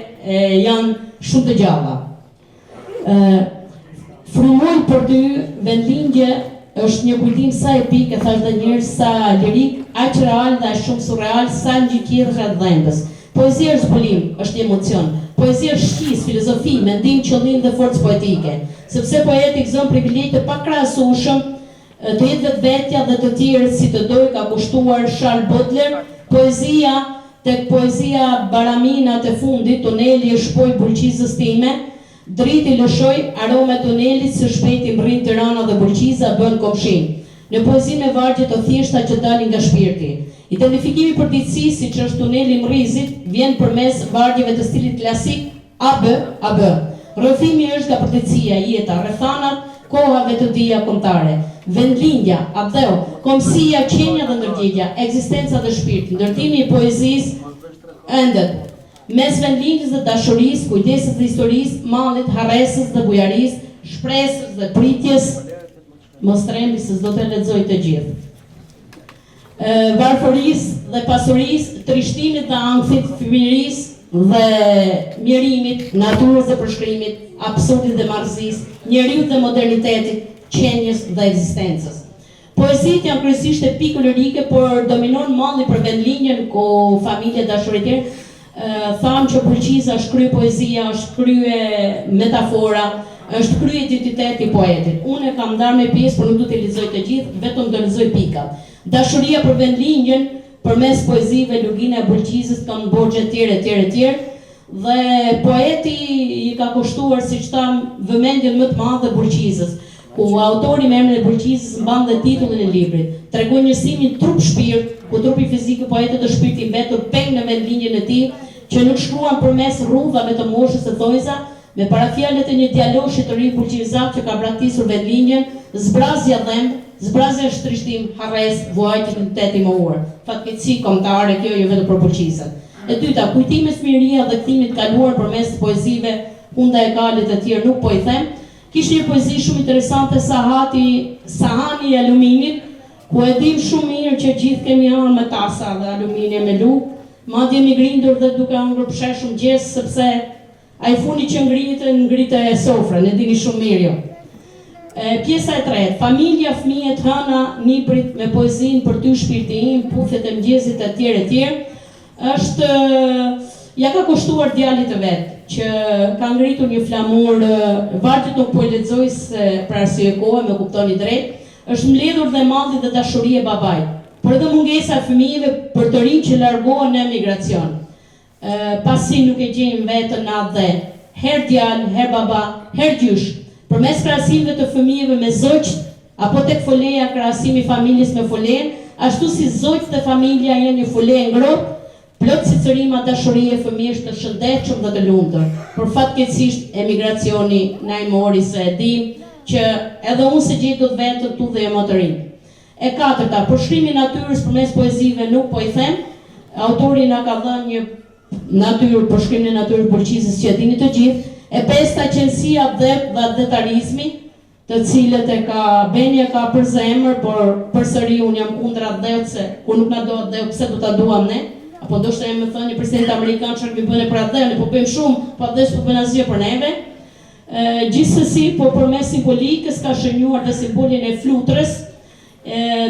Speaker 9: janë shumë të gjalla. Frymoj për ty vendlindje. Është një kujtim sa epik, e thashë dhe njëherë, sa lirik, aq real dhe aq shumë surreal, sa ngjikjedhësh e dhembës. Poezia është zbulim, është një emocion. Poezia është shqisë, filozofi, mendim, qëllim dhe forcë poetike. Sepse poeti gëzon privilegj të pakrahasueshëm të jetë vetvetja dhe të tjerët si të dojë ka kushtuar Sharl Bodler, poezia tek poezia Baraminat e fundit, tuneli e shpoi Bulqizës time, Dritë i lëshoi, aroma e tunelit së shpejti mbërrin Tirana dhe Bulqiza bëhen komshinj. Në poezi me vargje të thjeshta që dalin nga shpirti. Identifikimi i përditësisë, siç është tuneli i Mrrizit, vjen përmes vargjeve të stilit klasik AB, AB. Rrëfimi është nga përditësia, jeta, rrethanat, koha, vetëdija kombëtare. Vendlindja, atdheu, kombësia, qenia dhe ndërgjegja, ekzistenca dhe shpirti, ndërtimi i poezisë endet. Mes vendlindjes dhe dashurisë, kujtesës dhe historisë, mallit, harresës dhe bujarisë, shpresës dhe pritjes, mos trembi se s'do të lexoj të gjithë. Varfërisë dhe pasurisë, trishtimit dhe ankthit, fëmijërisë dhe mjerimit, natyrës dhe përshkrimit, absurdit dhe marrëzisë, njeriut dhe modernitetit, qenies dhe ekzistencës. Poezitë janë kryesisht epiko lirike, por dominon malli për vendlindjen ku familja dashuri etj. Thamë që Bulqiza është krye poezia, është krye metafora, është krye identiteti i poetit. Unë e kam ndarë me pjesë, por nuk do t'i lexoj të gjithë, vetëm do lexoj pikat. Dashuria për vendlindjen përmes poezive Lugina e Bulqizës, Kam borxh etj etj etj. Dhe poeti i ka kushtuar, siç thamë, vëmendjen më të madhe Bulqizës, ku autori me emrin e Bulqizës mban dhe titullin e librit. Tregon njësimin trup-shpirt, ku trupi fizik i poetit është shpirti i mbetur peng në vendlindjen e tij, që nuk shkruan përmes rrudhave të moshës e thonjza, me parafjalët e një djaloshi të ri bulqizak që ka braktisur vendlindjen, zbrazja dhemb, zbrazja është trishtim, harresë, vuajtje identitet i mohuar. Fatkeqësi kombëtare kjo jo vetëm për Bulqizën. E dyta, kujtimet fëmijëria dhe kthimi të kaluar përmes poezive Hunda e kalit e tjerë nuk po i them. Kishte një poezi shumë interesante Sahati, Sahani i aluminit, ku e dimë shumë mirë që gjithë kemi hënë me tasa dhe alumini e me lugë, madje jemi grindur dhe duke hëngër pshesh në mëngjes sepse Ai fundi që ngrihte, ngrite sofrën, e dini shumë mirë ju. E, pjesa e tretë, familja, fëmijët, hëna, nipërit me poezinë për ty shpirti im, puthjet e mëngjesit etj etj. Është ia ka kushtuar djalit të vet, që ka ngritur një flamur, vargjet nuk po i lexoj se për arsye kohe, më kuptoni drejt, është mbledhur dhe malli dhe dashuria e babait, por edhe mungesa e fëmijëve për të rinj që largohen në emigracion. Pasi nuk e gjejnë veten në atdhe, herë djalë, herë baba, herë gjysh, përmes krahasimeve të fëmijëve me zogjtë, apo tek foleja krahasimi i familjes me folenë, ashtu si zogjtë dhe familja janë një fole e ngrohtë, plot cicërima dashurie fëmijësh të shëndetshëm dhe të lumtur, por fatkeqësisht emigracioni na i mori se e dimë që edhe unë s'e gjej dot veten këtu dhe jo më të rinjtë. E katërta, përshkrimi i natyrës përmes poezive nuk po i them, autori na ka dhënë një natyrë, përshkrimin e natyrës Bulqizës që e dini të gjithë. E pesta, qenësia atdhe dhe atdhetarizmi, të cilët e ka Beni e ka për zemër, por përsëri unë jam kundër atdheut se kur nuk na do atdheu pse do ta duam ne? Apo ndoshta jam me thënë presidenti amerikan çfarë kemi bërë ne për atdheun, ne po bëjmë shumë, po atdheu s'po bën asgjë për neve. Gjithsesi, po përmes simbolikës ka shënjuar dhe simbolin e flutrës,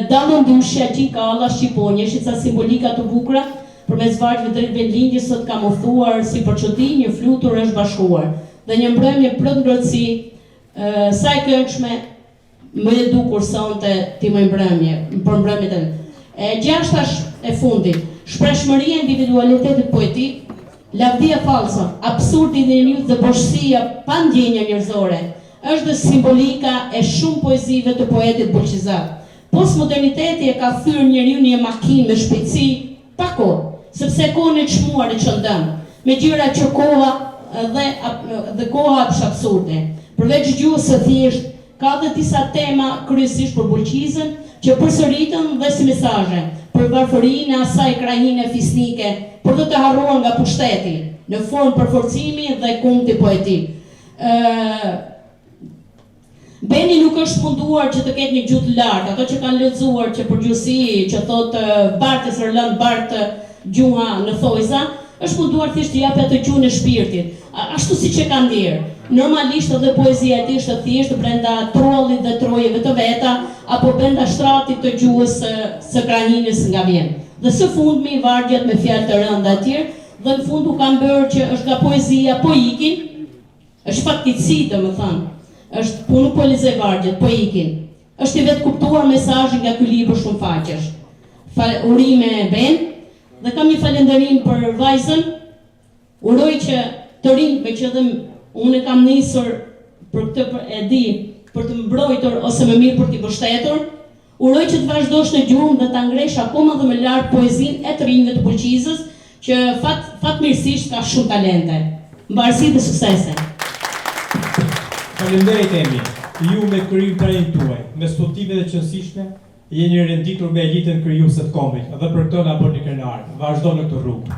Speaker 9: dallëndyshja, gjinkalla, shqiponja, ishin ca simbolika të bukura, përmes vargjeve drejt vendlindjes sot kam udhëtuar si për çudi një flutur është bashkuar dhe një mbrëmje plot ngrohtësi, sa e këndshme, Më je dukur sonte ti moj mbrëmje, për mbrëmjet e E gjashta e fundit, shprehshmëria e individualitetit poetik, lavdia fallso, absurdi i njeriut dhe boshësia pa ndjenja njerëzore, është dhe simbolika e shumë poezive të poetit bulqizak. Postmoderniteti e ka kthyer njeriun një makinë me shpejtësi Pa kohë, sepse kohën e çmuar e çon dëm, me gjëra që koha dhe dhe koha është absurde. Përveç gjuhës së thjeshtë, ka dhe disa tema kryesisht për Bulqizën që përsëriten dhe si mesazhe, për varfërinë e asaj krahine fisnike, por dhe të harruar nga pushteti, në formë përforcimi dhe kumti poetik. Ë Beni nuk është munduar që të ketë një gjuhë të lartë, ato që kanë lexuar që për gjuhësi që thotë bart e sërlën bart gjuha në thojza, është munduar thjesht të japë atë gjuhën e shpirtit, ashtu siç e ka ndjerë. Normalisht edhe poezia e tij është e thjeshtë brenda truallit dhe trojeve të veta apo brenda shtratit të gjuhës së së krahinës nga vjen. Dhe së fundmi vargjet me fjalë të rënda etj. Dhe në fund u kam bërë që është nga poezia po ikin, është fatkeqësi domethënë, është po nuk po lexoj vargjet, po ikin. Është i vetëkuptuar mesazhi nga ky libër shumëfaqësh. Fa urime Ben dhe kam një falënderim për vajzën Uroj që të rinjtë meqë edhe unë e kam nisur për këtë për e di për të mbrojtur ose më mirë për t'i mbështetur, uroj që të vazhdosh në gjurmë dhe ta ngresh akoma dhe më lart poezinë e të rinjve të Bulqizës që fat fatmirësisht ka shumë talente. Mbarësi dhe suksese.
Speaker 1: Faleminderit Emi, ju me krijimtarinë tuaj, me studimet e qenësishme, Jeni renditur me elitën krijuese të kombit dhe për këtë na bëni krenarë. Vazhdo në këtë rrugë.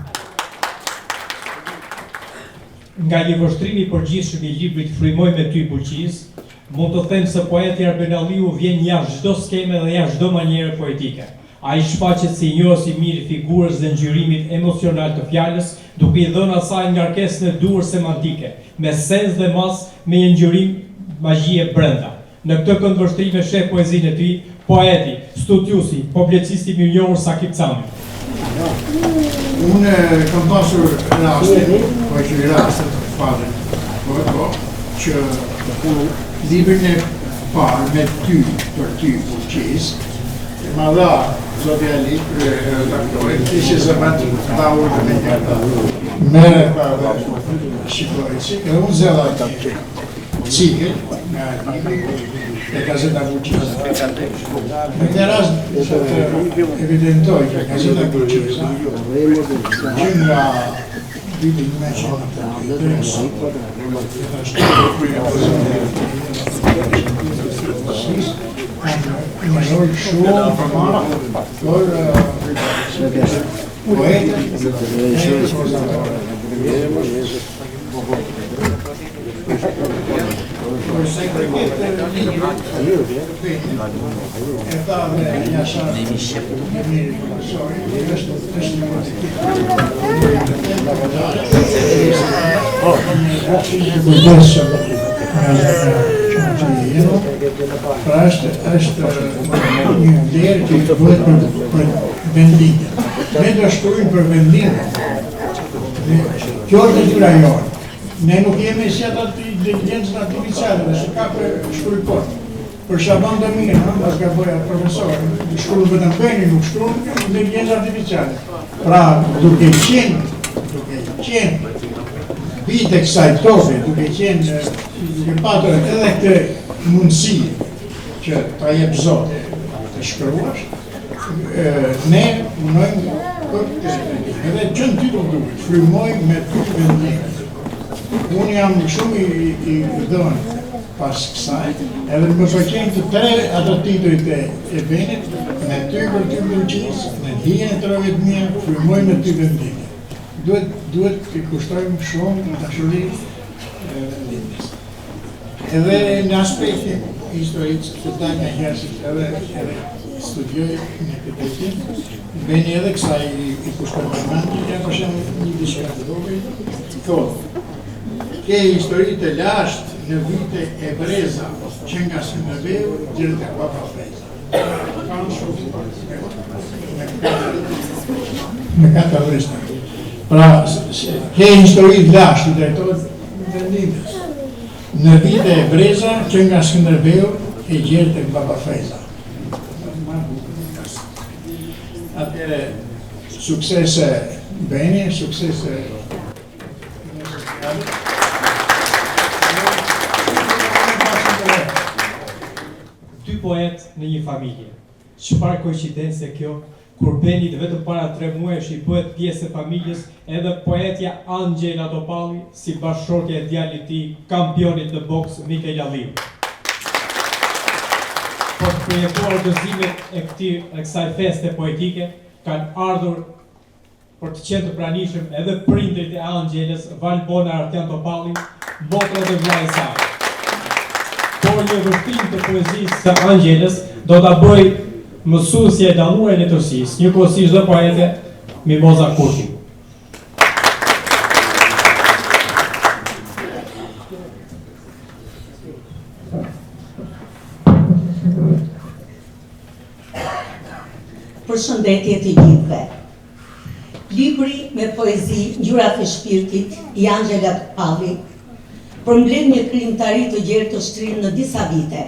Speaker 1: Nga një vështrim i përgjithshëm i librit Frymoj me ty Bulqizë, mund të them se poeti Arben Alliu vjen jashtë çdo skeme dhe jashtë çdo maniere poetike. Ai shfaqet si njohës i mirë i figurës dhe ngjyrimit emocional të fjalës, duke i dhënë asaj ngarkesën e duhur semantike, me sens dhe masë, me një ngjyrim magjie brenda. Në këtë këndvështrim e sheh poezinë e tij, poeti, studiuesi, publicisti i mirënjohur Sakip Cami.
Speaker 10: Unë kam pasur rastin, po e quaj rast, fatin, po, po, që librin e parë me ty, për ty, Bulqizë, ma dha zoti Ali, kryeredaktori, ishe zëvendës dha urdhër me një, merre pa dhe shikoje, edhe unë zela një Cikël nga libri e Gazeta Bulqiza. Në këtë rast do të evidentoj që Gazeta Bulqiza që nga viti 1983 deri më sot, gjithashtu kanë një rol shumë të madh për poetët e prozatorët. Për sa i përket librit, e tha dhe Jashar Demiri profesori, është është një politikë. I kujdesshëm Pra është, është një vlerë që bëhet për, për vendlindjen. Ne do shkruajmë për vendlindjen. Kjo është detyra jonë. Ne nuk jemi si ata të inteligjencës artificiale, dhe që ka për shkruaj kot. Për Shaban Demirin, ha, mos gaboj atë profesor, shkruan vetëm Beni, nuk shkruan inteligjencë artificiale. Pra, duke qenë, duke qenë bijtë e kësaj toke, duke qenë, duke patur edhe këtë mundësi që ta jep Zoti të shkruash, ne punojmë për këtë vendim. Edhe që në titull duket, frymoj me ty vendlindje. Unë jam shumë i, i dhënë pas kësaj, edhe më pëlqejnë të tre ato titujt e, e Benit, me ty për ty Bulqizë, në hijen e trojeve të mia, frymoj me ty vendlindje. Duhet, duhet t'i kushtojmë shumë dashuri vendlindjes. Edhe në aspektin historik, sepse dal nganjëherë si edhe, edhe studioj në këtë drejtim, Beni edhe kësaj i, i kushtoj vëmendje, ja për shembull një diçka të vogël, thotë, ke histori të lashtë në vite e breza, që nga Skënderbeu deri te Papa Freza. Me katër rreshta. Pra, ke histori të lashtë, i drejtohet vendlindjes. Në vite e breza që nga Skënderbeu e gjer tek Baba Freza. Atëherë, suksese Beni, suksese
Speaker 1: Dy poetë në një familje. Çfarë koincidence kjo, kur Benit vetëm para tre muajsh i bëhet pjesë e familjes edhe poetja Anxhela Topalli si bashkëshortja e djalit të tij, kampionit në boks Mikel Alliu. Për të përjetuar gëzimet e këtij e kësaj feste poetike kanë ardhur Për të qenë të pranishëm edhe prindërit e Anxhelës, Valbona e Artian Topalli, motra dhe vëllai i saj. Por një vështrim të poezisë së Anxhelës do ta bëjë mësuesja e dalluar e letërsisë, njëkohësisht dhe poete Mimoza Kurti.
Speaker 11: Përshëndetje të gjithëve. Libri me poezi Ngjyrat e shpirtit i Anxhela Topallit përmbledh një krijimtari të gjerë të shtrirë në disa vite,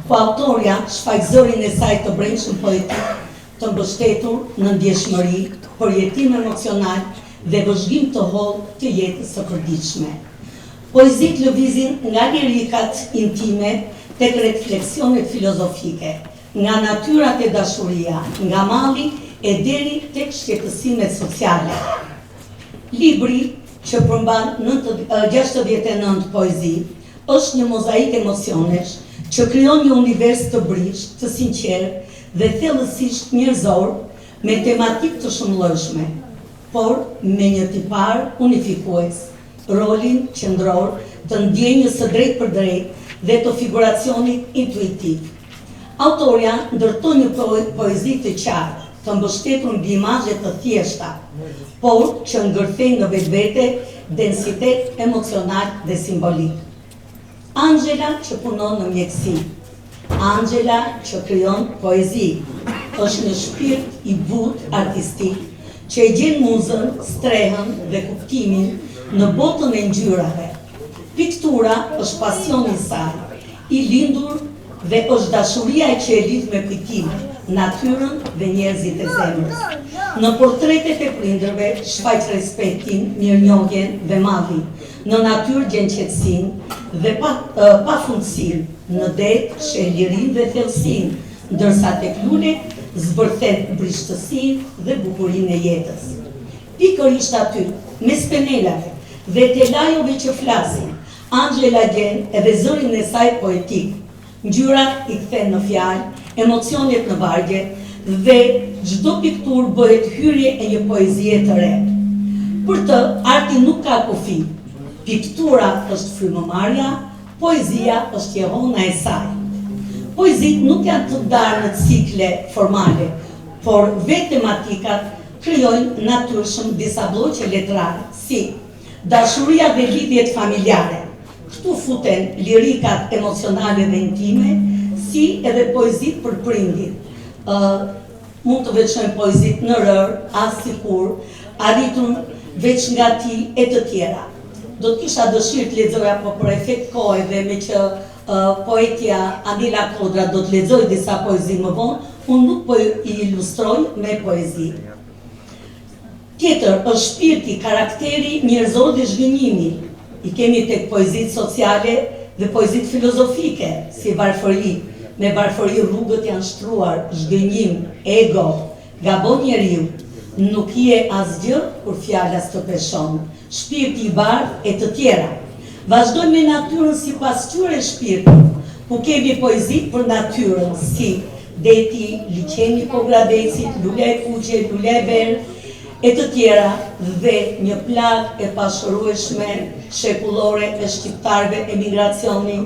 Speaker 11: ku autorja shfaq zërin e saj të brendshëm poetik të mbështetur në ndjeshmëri, përjetim emocional dhe vëzhgim të hollë të jetës së përditshme. Poezitë lëvizin nga lirikat intime tek refleksionet filozofike, nga natyra te dashuria, nga malli e deri tek shqetësimet sociale. Libri, që përmban 69 poezi, është një mozaik emocionesh që krijon një univers të brishtë, të sinqertë dhe thellësisht njerëzor me tematikë të shumëllojshme, por me një tipar unifikues, rolin qendror të ndjenjës së drejtpërdrejtë dhe të figuracionit intuitiv. Autorja ndërton një poezi të qartë, të mbështetur mbi imazhe të thjeshta, por që ngërthejnë në vetvete densitet emocional dhe simbolik. Anxhela që punon në mjekësi, Anxhela që krijon poezi, është një shpirt i butë artistik që e gjen muzën, strehën dhe kuptimin në botën e ngjyrave. Piktura është pasioni i saj, i lindur dhe është dashuria që e lidh me kujtimet, natyrën dhe njerëzit e zemrës. Në portretet e prindërve shfaq respektin, mirënjohjen dhe mallin. Në natyrë gjen qetësinë dhe pafundësinë, në det sheh lirinë dhe thellësinë, ndërsa tek lulet zbërthen brishtësinë dhe bukurinë e jetës. Pikërisht aty, mes penelave dhe telajove që flasin, Anxhela gjen edhe zërin e saj poetik. Ngjyrat i kthen në fjalë, emocionet në vargje dhe çdo pikturë bëhet hyrje e një poezie të re. Për të, arti nuk ka kufi. Piktura është frymëmarrja, poezia është jehona e saj. Poezitë nuk janë të ndarë në cikle formale, por vetë tematikat krijojnë natyrshëm disa blloqe letrare, si, Dashuria dhe lidhjet familjare. Këtu futen lirikat emocionale dhe intime, si edhe poezitë për prindin. Ë mund të veçojmë poezitë Në rërë, Ah sikur, Arritur veç nga ti e të tjera. Do të kisha dëshirë të lexoja, po për efekt kohe dhe meqë poetja Anila Kodra do të lexojë disa poezi më vonë, unë nuk po i ilustroj me poezi. Tjetër është shpirti, karakteri njerëzor dhe zhgënjimi. I kemi tek poezitë sociale dhe poezitë filozofike, si varfëri, me varfëri rrugët janë shtruar, zhgënjim, ego, gabon njeriu, nuk je asgjë kur fjala s'të peshon, shpirti i bardhë e të tjera. Vazhdojmë me natyrën si pasqyrë e shpirtit, ku kemi poezitë për natyrën, si, Deti, Liqeni i Pogradecit, Lulja e kuqe, Lulja e verdhë, e të tjera dhe një plagë e pashërueshme shekullore e shqiptarëve emigracioni,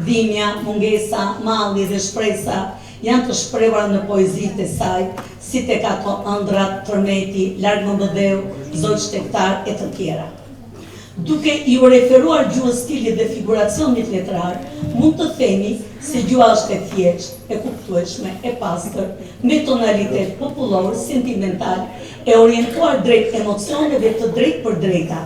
Speaker 11: dhimbja, mungesa, malli dhe shpresa janë të shprehura në poezitë e saj, si tek ato Ëndrrat, Tërmeti, Larg mëmëdheu, Zogj shtegtarë e të tjera. Duke iu referuar gjuhës stilit dhe figuracionit letrar, mund të themi se gjuha është e thjeshtë, e kuptueshme, e pastër, me tonalitet popullor, sentimental, e orientuar drejt emocioneve të drejtpërdrejta.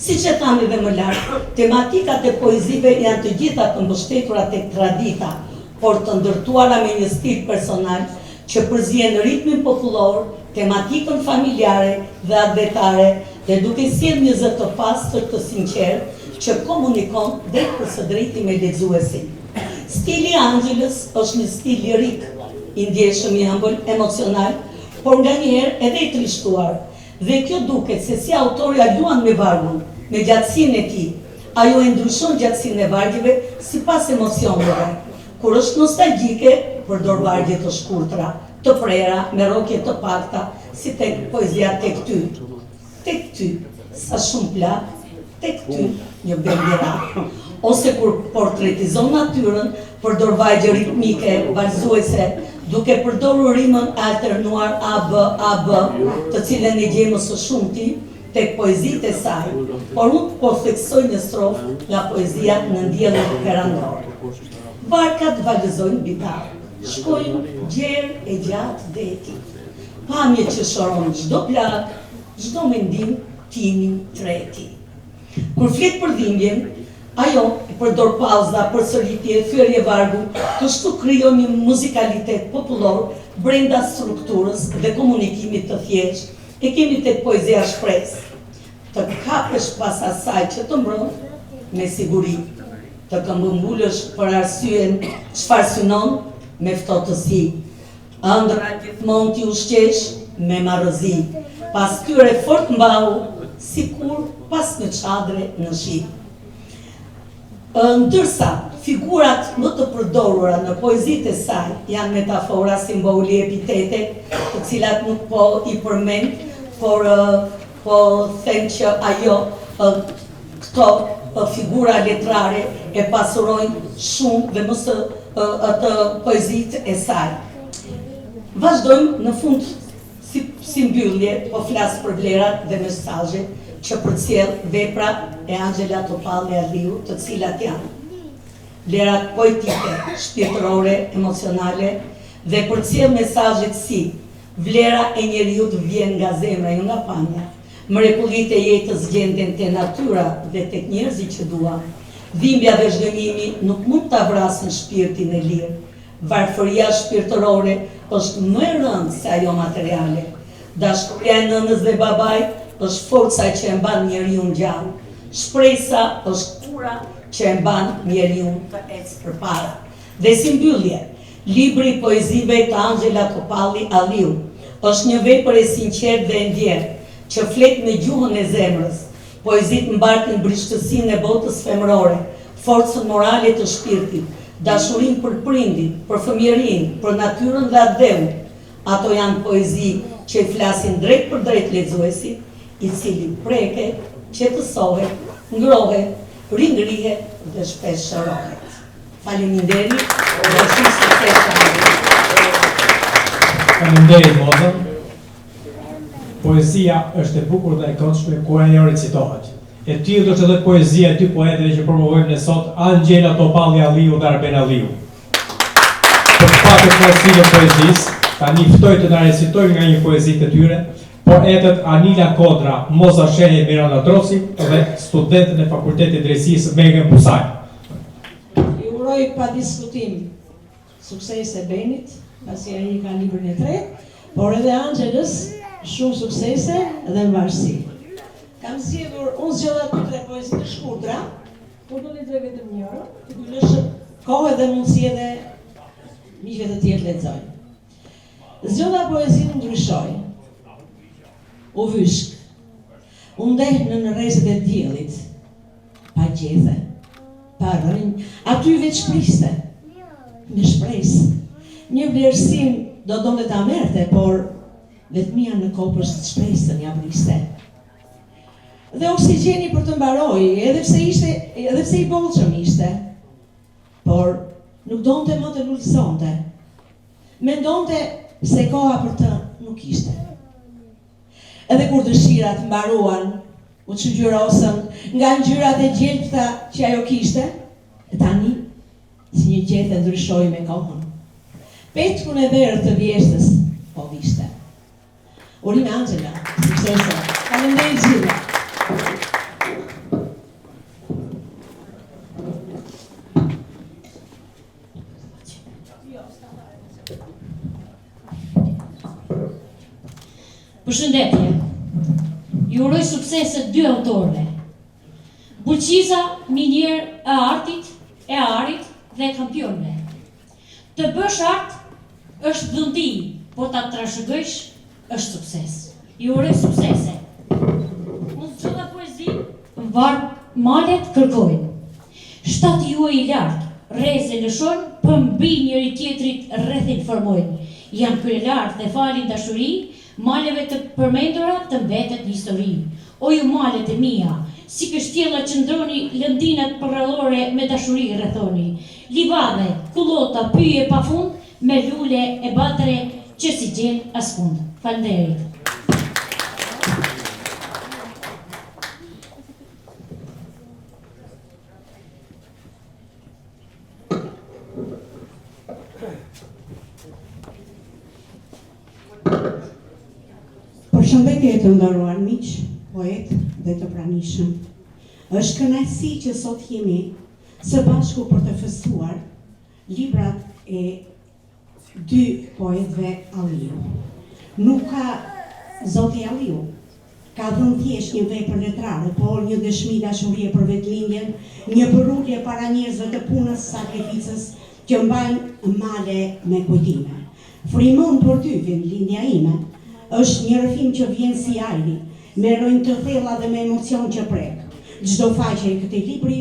Speaker 11: Siç e thamë edhe më lart, tematikat e poezive janë të gjitha të mbështetura tek tradita, por të ndërtuara me një stil personal që përzien ritmin popullor, tematikën familjare dhe atdhetare dhe duke sjellë një zë të pastër të sinqertë që komunikon drejtpërsëdrejti me lexuesin. Stili i Anxhelës është një stil lirik, i ndjeshëm, i ëmbël, emocional, por nganjëherë edhe i trishtuar. Dhe kjo duket se si autorja luan me vargun, me gjatësinë e tij. Ajo e ndryshon gjatësinë e vargjeve sipas emocioneve. Kur është nostalgjike, përdor vargje të shkurtra, të prera, me rrokje të pakta, si tek poezia Tek ty. Tek ty, sa shumë plakë, tek ty, një bend i ra. Ose kur portretizon natyrën, përdor vargje ritmike, valëzuese, duke përdorur rimën e alternuar A-B, A-B, të cilën e gjejmë më së shumti tek poezitë e saj, por unë po theksoj një strofë nga poezia Nën diellin perandor. Varkat valëzojnë mbi dallgë, shkojnë gjerë e gjatë detit. Pamje që shëron çdo plagë, çdo mendim timin treti. Kur flet për dhimbjen, ajo përdor pauza, përsëritje, thyerje vargu, kështu krijon një muzikalitet popullor brenda strukturës dhe komunikimit të thjeshtë. E kemi tek poezia Shpresë. Të kapesh pas asaj që të mbron, me siguri. Të këmbëngulësh për arsyen çfarë synon, me ftohtësi. Ëndrra gjithmonë t'i ushqesh me marrëzi. Pas tyre fort mbahu, sikur pas një çadre në shi. Ndërsa figurat më të përdorura në poezitë e saj janë metafora, simboli, epitete, të cilat nuk po i përmend, por po them që ajo këto figura letrare e pasurojnë shumë dhe më së atë poezitë e saj. Vazhdojmë në fund si, si mbyllje, po flas për vlerat dhe mesazhet që përcjell vepra e Anxhela Topalli Alliu, të cilat janë vlerat poetike, shpirtërore, emocionale dhe përcjell mesazhet si vlera e njeriut vjen nga zemra, jo nga pamja. Mrekullitë e jetës gjenden te natyra dhe tek njerëzit që duam. Dhimbja dhe zhgënjimi nuk mund ta vrasin shpirtin e lirë. Varfëria shpirtërore është më e rëndë se ajo materiale. Dashuria e nënës dhe babait është forca që e mban njeriun gjallë. Shpresa është ura që e mban njeriun të ecë përpara. Dhe si mbyllje, libri i poezive të Anxhela Topalli Alliu është një vepër e sinqertë dhe e ndjerë, që flet me gjuhën e zemrës. Poezitë mbartin brishtësinë e botës femërore, forcën morale të shpirtit, dashurinë për prindit, për fëmijërinë, për natyrën dhe atdheun. Ato janë poezi që i flasin drejtpërdrejt lexuesit, i cili preket, qetësohet, ngrohet, ringrihet dhe shpesh shërohet. Faleminderit dhe shumë suksese Anxhela.
Speaker 1: Faleminderit Moza. Poezia është e bukur dhe e këndshme kur ajo recitohet. E tillë është edhe poezia e dy poetëve që promovojmë ne sot, Anxhela Topalli Alliu dhe Arben Alliu. Për të patur kënaqësinë e poezisë, tani ftoj të na recitojnë nga një poezi të tyre, poetët Anila Kodra, Moza Shehaj, Miranda Droci dhe studentën e Fakultetit të Drejtësisë Megan Busaj.
Speaker 7: I uroj pa diskutim suksese Benit, pasi ai ka librin e tretë, por edhe Anxhelës shumë suksese dhe mbarësi. Kam zgjedhur, unë zgjodha dy tre poezi të shkurtra, por do lexoj vetëm njërën, që t'u lësh kohë dhe mundësi edhe miqve të tjerë të lexojnë. Zgjodha poezinë ndryshoi. U vyshk. U ndeh nën rrezet e diellit. Pa gjethe, pa rrënjë, aty veç priste, me shpresë. Një vlerësim do donte ta merrte, por vetmia në kopësht shpresën ia vriste. Dhe oksigjeni për të mbaroi, edhe pse ishte, edhe pse i bollshëm ishte. Por nuk donte më të lulëzonte. Mendonte se koha për të nuk ishte. Edhe kur dëshirat mbaruan, u çngjyrosën nga ngjyrat e gjelbëta që ajo kishte, e tani, si një gjethe ndryshoi me kohën. Petkun e verdhë të vjeshtës po vishte. Urime Anxhela, suksese. Faleminderit gjithëve.
Speaker 9: Përshëndetje. Ju uroj suksese dy autorëve. Bulqiza minierë e artit, e arit dhe e kampionëve. Të bësh art është dhunti, po ta trashëgosh është sukses. Ju uroj suksese. Unë zgjodha poezinë Var malet kërkojnë. Shtati juaj i lartë, rreze lëshon, përmbi njëri-tjetrit rrethin formojnë. Janë kryelartë dhe falin dashuri, maleve të përmendura të mbetet në histori. O ju malet e mia, si kështjella qëndroni lëndinat përrallore me dashuri rrethoni. Livadhe, kullota, pyje pa fund, me lule e batre që s'i gjen askund. Faleminderit.
Speaker 12: Përshëndetje të nderuar miq, poetë dhe të pranishëm. Është kënaqësi që sot jemi së bashku për të festuar librat e dy poetëve Alliu. Nuk ka zoti Alliu ka dhënë thjesht një vepër letrare, por një dëshmi dashurie për vendlindjen, një përulje para njerëzve të punës, sakrificës, që mbajnë male me kujtime. Frymon për ty, vendlindja ime, është një rrëfim që vjen si ajri, me rrënjë të thella dhe me emocion që prek. Çdo faqe e këtij libri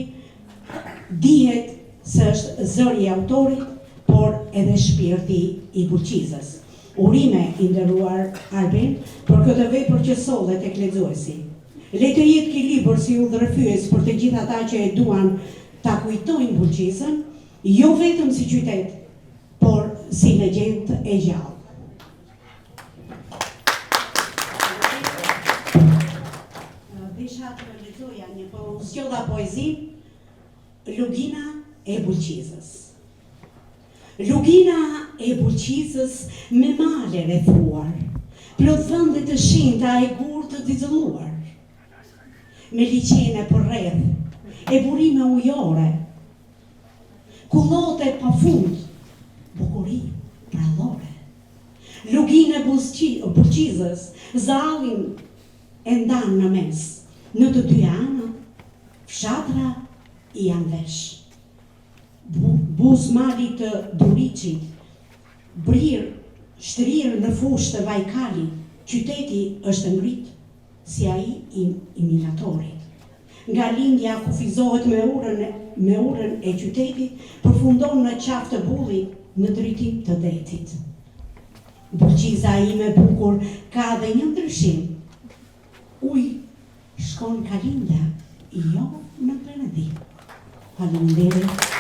Speaker 12: Dihet se është zëri i autorit, por edhe shpirti i Bulqizës. Urime i nderuar Arben për këtë vepër që solle tek lexuesi. Le të jetë ky libër si udhërrëfyes për të gjithë ata që e duan ta kujtojnë Bulqizën, jo vetëm si qytet, por si legjendë e gjallë. Desha të lexoja një, po zgjodha poezinë Lugina e Bulqizës. Lugina e Bulqizës me male rrethuar, plot vende të shenjta e gurë të xixëlluar. Me liqene përreth e burime ujore, kullote pafund, bukuri përrallore. Lugina e Bulqizës, Zallin e ndan në mes, në të dyja anët, fshatra i janë vesh. Buzë malit të Duriçit, brirë shtrirë në fushë të Vajkalit, qyteti është ngrit si ai i minatorit. Nga lindja kufizohet me urën me urën e qytetit, përfundon në Qafë të Bullit në drejtim të detit. Bulqiza ime e bukur ka dhe një ndryshim, uji shkon ka lindja, jo në perëndim. Faleminderit.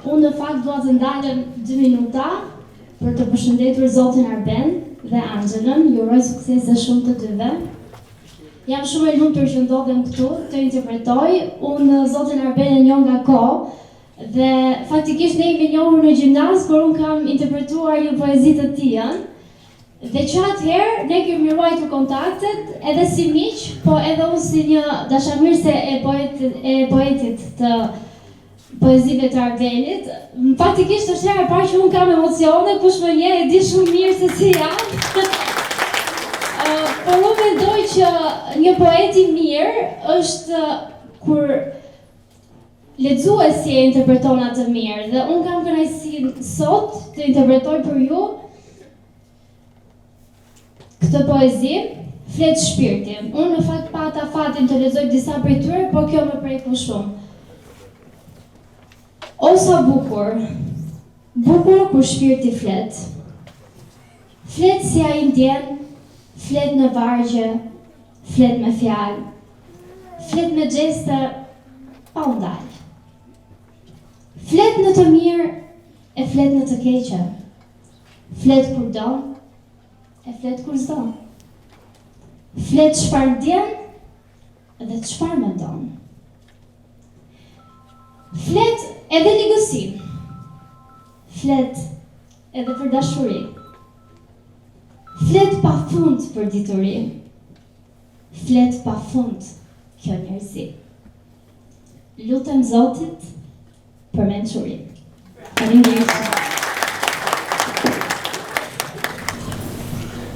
Speaker 13: Unë në fakt dua të ndalem dy minuta për të përshëndetur zotin Arben dhe Anxhelën, ju uroj suksese shumë të dyve. Jam shumë e lumtur që ndodhem këtu të interpretoj. Unë zotin Arben e njoh nga kohë dhe faktikisht ne jemi njohur në gjimnaz kur unë kam interpretuar një poezi të tijën. Dhe që atëherë ne kemi ruajtur kontaktet edhe si miq, po edhe unë si një dashamirëse e poet e poetit të poezive të Arbenit. Faktikisht është hera e parë që unë kam emocione, kush më njeh e di shumë mirë se si jam. Por unë mendoj që një poet i mirë është kur lexuesi e interpreton atë mirë dhe unë kam kënaqësinë sot të interpretoj për ju Këtë poezi, Flet shpirti. Unë në fakt pata fatin të lexoj disa prej tyre, por kjo më preku shumë. O sa bukur, bukur kur shpirti flet. Flet si ai ndjen, flet në vargje, flet me fjalë, flet me gjeste pa u ndalë. Flet në të mirë e flet në të keqe. Flet kur don, e flet kur s'don. Flet çfarë ndjen dhe çfarë mendon. Flet edhe ligësi. Flet edhe për dashuri. Flet pa fund për dituri. Flet pa fund kjo njerëzi. Lutem Zotit për mençuri. Faleminderit.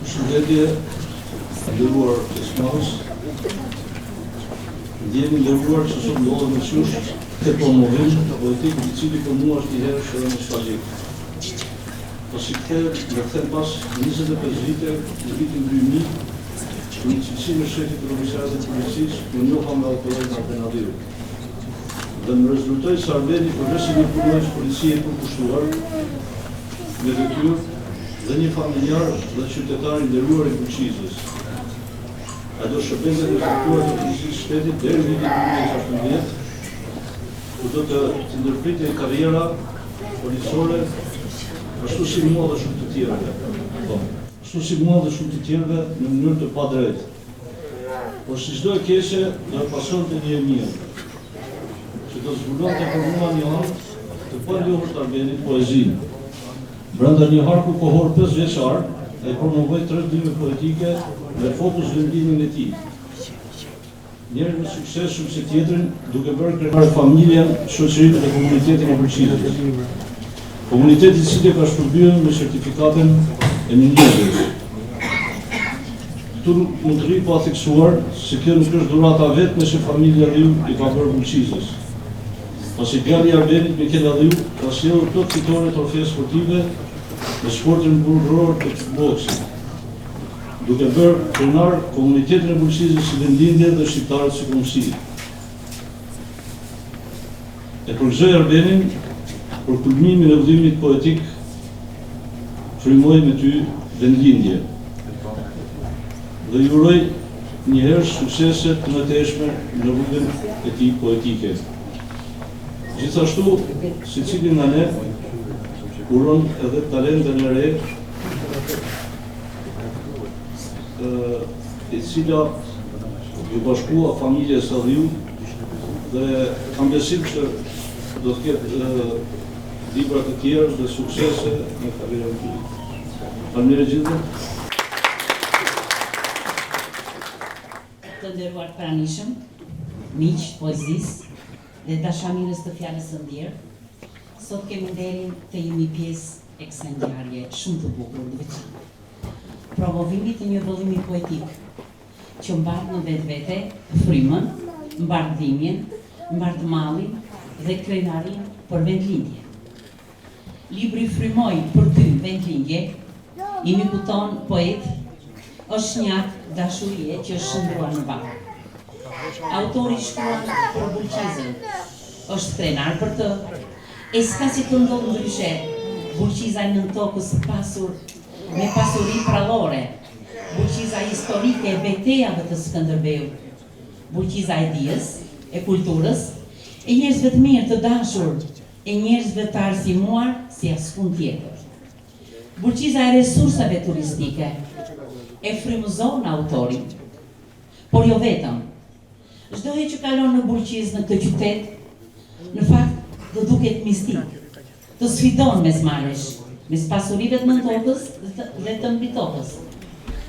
Speaker 14: Përshëndetje, të nderuar pjesëmarrës. Ndihem i nderuar që sot ndodhem mes jush këtë promovim poetik, i cili për mua është njëherësh edhe nostalgjik. Pasi kthehem, më kthen pas 25 vite, në vitin 2000, kur në cilësinë e shefit të komisariatit të policisë, u njoha me autorin Arben Alliu. Dhe më rezultoi se Arbeni përveç se një punonjës policie i përkushtuar në detyrë dhe një familjar dhe qytetar i nderuar i Bulqizës. Ai do shërbente në strukturat e Policisë së Shtetit deri në vitin 2016, ku do të t'i ndërpritej karriera policore, ashtu si mua dhe shumë të tjerëve. Po, ashtu si mua dhe shumë të tjerëve në mënyrë të padrejtë. Por si çdo e keqe, do e pasonte një e mirë, që do të zbulonte për mua një anë të panjohur të Arbenit, poezinë. Brenda një harku kohor pesëvjeçar, Ai promovoi tre vëllime poetike me fokus vendlindjen e tij. Njërin me sukses shumë se tjetrin, duke bërë krenar familjen, shoqërinë dhe komunitetin e Bulqizës. Komuniteti i cili e ka shpërblyer me certifikatën e mirënjohjes. Këtu nuk mund të rri pa theksuar se kjo nuk është dhurata e vetme që familja Alliu i ka bërë Bulqizës. Pasi djali i Arbenit, Mikel Alliu, ka sjellur plot fitore trofe sportive në sportin burrëror të boksit. Duke bërë krenar komunitetin e Bulqizës si vendlindje dhe shqiptarët si kombësi. E përgëzoj Arbenin për kulmimin e vëllimit poetik Frymoj me ty vendlindje. Dhe i uroj njëherësh suksese të mëtejshme në rrugën e tij poetike. Gjithashtu, secili nga ne uron edhe talenten e re e cila iu bashkua familjes Alliu dhe kam besim që do të ketë libra të tjerë dhe suksese në karrierën e tij. Faleminderit gjithëve.
Speaker 15: Të nderuar të pranishëm, miq të poezisë dhe dashamirës të fjalës së ndjerë, sot kemi nderin të jemi pjesë e kësaj ngjarje shumë të bukur të veçantë. Promovimit të një vëllimi poetik që mbart në vetvete frymën, mbart dhimbjen, mbart mallin dhe krenarinë për vendlindje. Libri Frymoj për ty vendlindje i mikut tonë poet është një akt dashurie që është shndërruar në varg. Autori shkruan për Bulqizën, është krenar për të, E s'ka si të ndodhë ndryshe, Bulqiza e nëntokës së pasur me pasuri përrallore, Bulqiza historike e betejave të Skënderbeut, Bulqiza e dijes, e kulturës, e njerëzve të mirë, të dashur, e njerëzve të arsimuar si askund tjetër. Bulqiza e resurseve turistike e frymëzon autorin. Por jo vetëm. Çdo herë që kalon në Bulqizë në këtë qytet, në fakt të duket mistik, të sfidon mes malesh, mes pasurive të nëntokës dhe të mbitokës.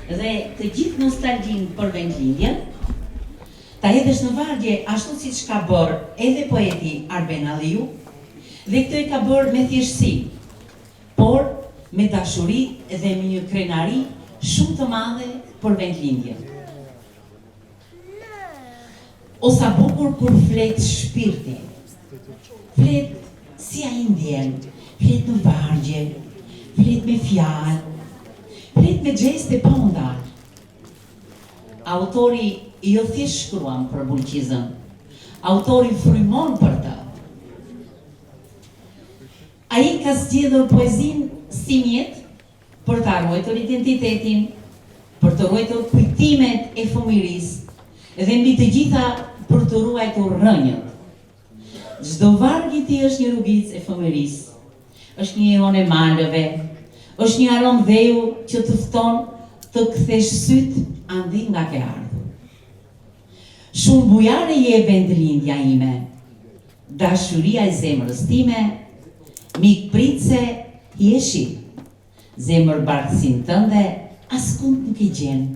Speaker 15: Dhe të gjithë nostalgjinë për vendlindjen, ta hedhësh në vargje ashtu siç ka bërë edhe poeti Arben Alliu, dhe këtë e ka bërë me thjeshtësi, por me dashuri dhe me një krenari shumë të madhe për vendlindjen. O sa bukur kur flet shpirti. Flet si ai ndjen, flet në vargje, flet me fjalë, flet me xheste pa u ndalë. Autori jo thjesht shkruan për Bulqizën, autori frymon për të. Ai ka zgjedhur poezinë si mjet për ta ruajtur identitetin, për të ruajtur kujtimet e fëmijërisë dhe mbi të gjitha për të ruajtur rrënjët. Çdo varg i tij është një rrugicë e fëmijërisë, është një jehonë e maleve, është një aromë dheu që të fton të kthesh sytë andej nga ke ardhur. Shumë bujare je vendlindja ime, dashuria e zemrës time, mikpritëse hijeshi, zemërbardhësinë tënde askund nuk e gjen,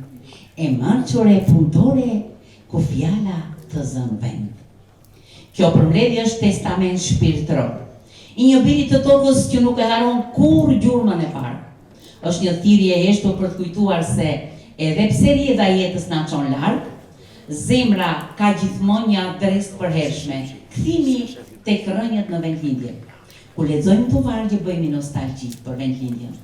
Speaker 15: e mençur e punëtore ku fjala të zën vend. Kjo përmbledhje është testament shpirtëror i një biri të tokës që nuk e harron kurrë gjurmën e parë. Është një thirrje e heshtur për të kujtuar se edhe pse rrjedha e jetës na çon larg, zemra ka gjithmonë një adresë të përhershme, kthimi tek rrënjët në vendlindje. Kur lexojmë këto vargje bëhemi nostalgjikë për vendlindjen.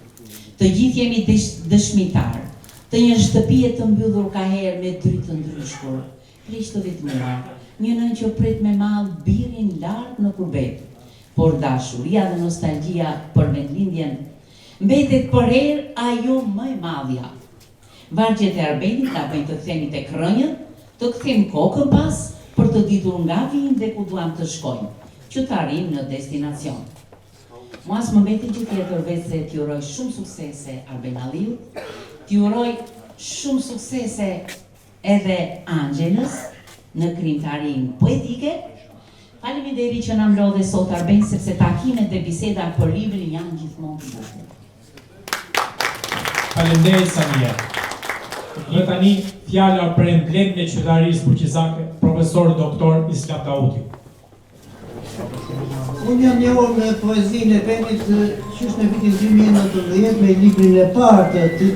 Speaker 15: Të gjithë jemi dëshmitarë të një shtëpie të mbyllur kaherë me dry të ndryshkur, Pleq të vetmuar, një nënë që pret me mall birin larg në kurbet, por dashuria dhe nostalgjia për vendlindjen mbetet përherë ajo më e madhja. Vargjet e Arbenit na bëjnë të kthehemi tek rrënjët, të kthejmë kokën pas për të ditur nga vijmë dhe ku duam të shkojmë, që të arrijmë në destinacion. Mua s'më mbetet gjë tjetër veçse t'i uroj shumë suksese Arben Alliut, t'i uroj shumë suksese Edhe Anxhelës në krijimtarinë poetike. Faleminderit që na mblodhe sot Arben sepse takimet dhe bisedat për librin janë gjithmonë të bukura.
Speaker 1: Faleminderit Sanije. Dhe tani fjala për emblemën e qytetarisë bulqizake, profesor doktor Islam Dauti.
Speaker 4: Unë jam njohur me poezinë e Benit qysh në vitin 2019 me librin e parë të tij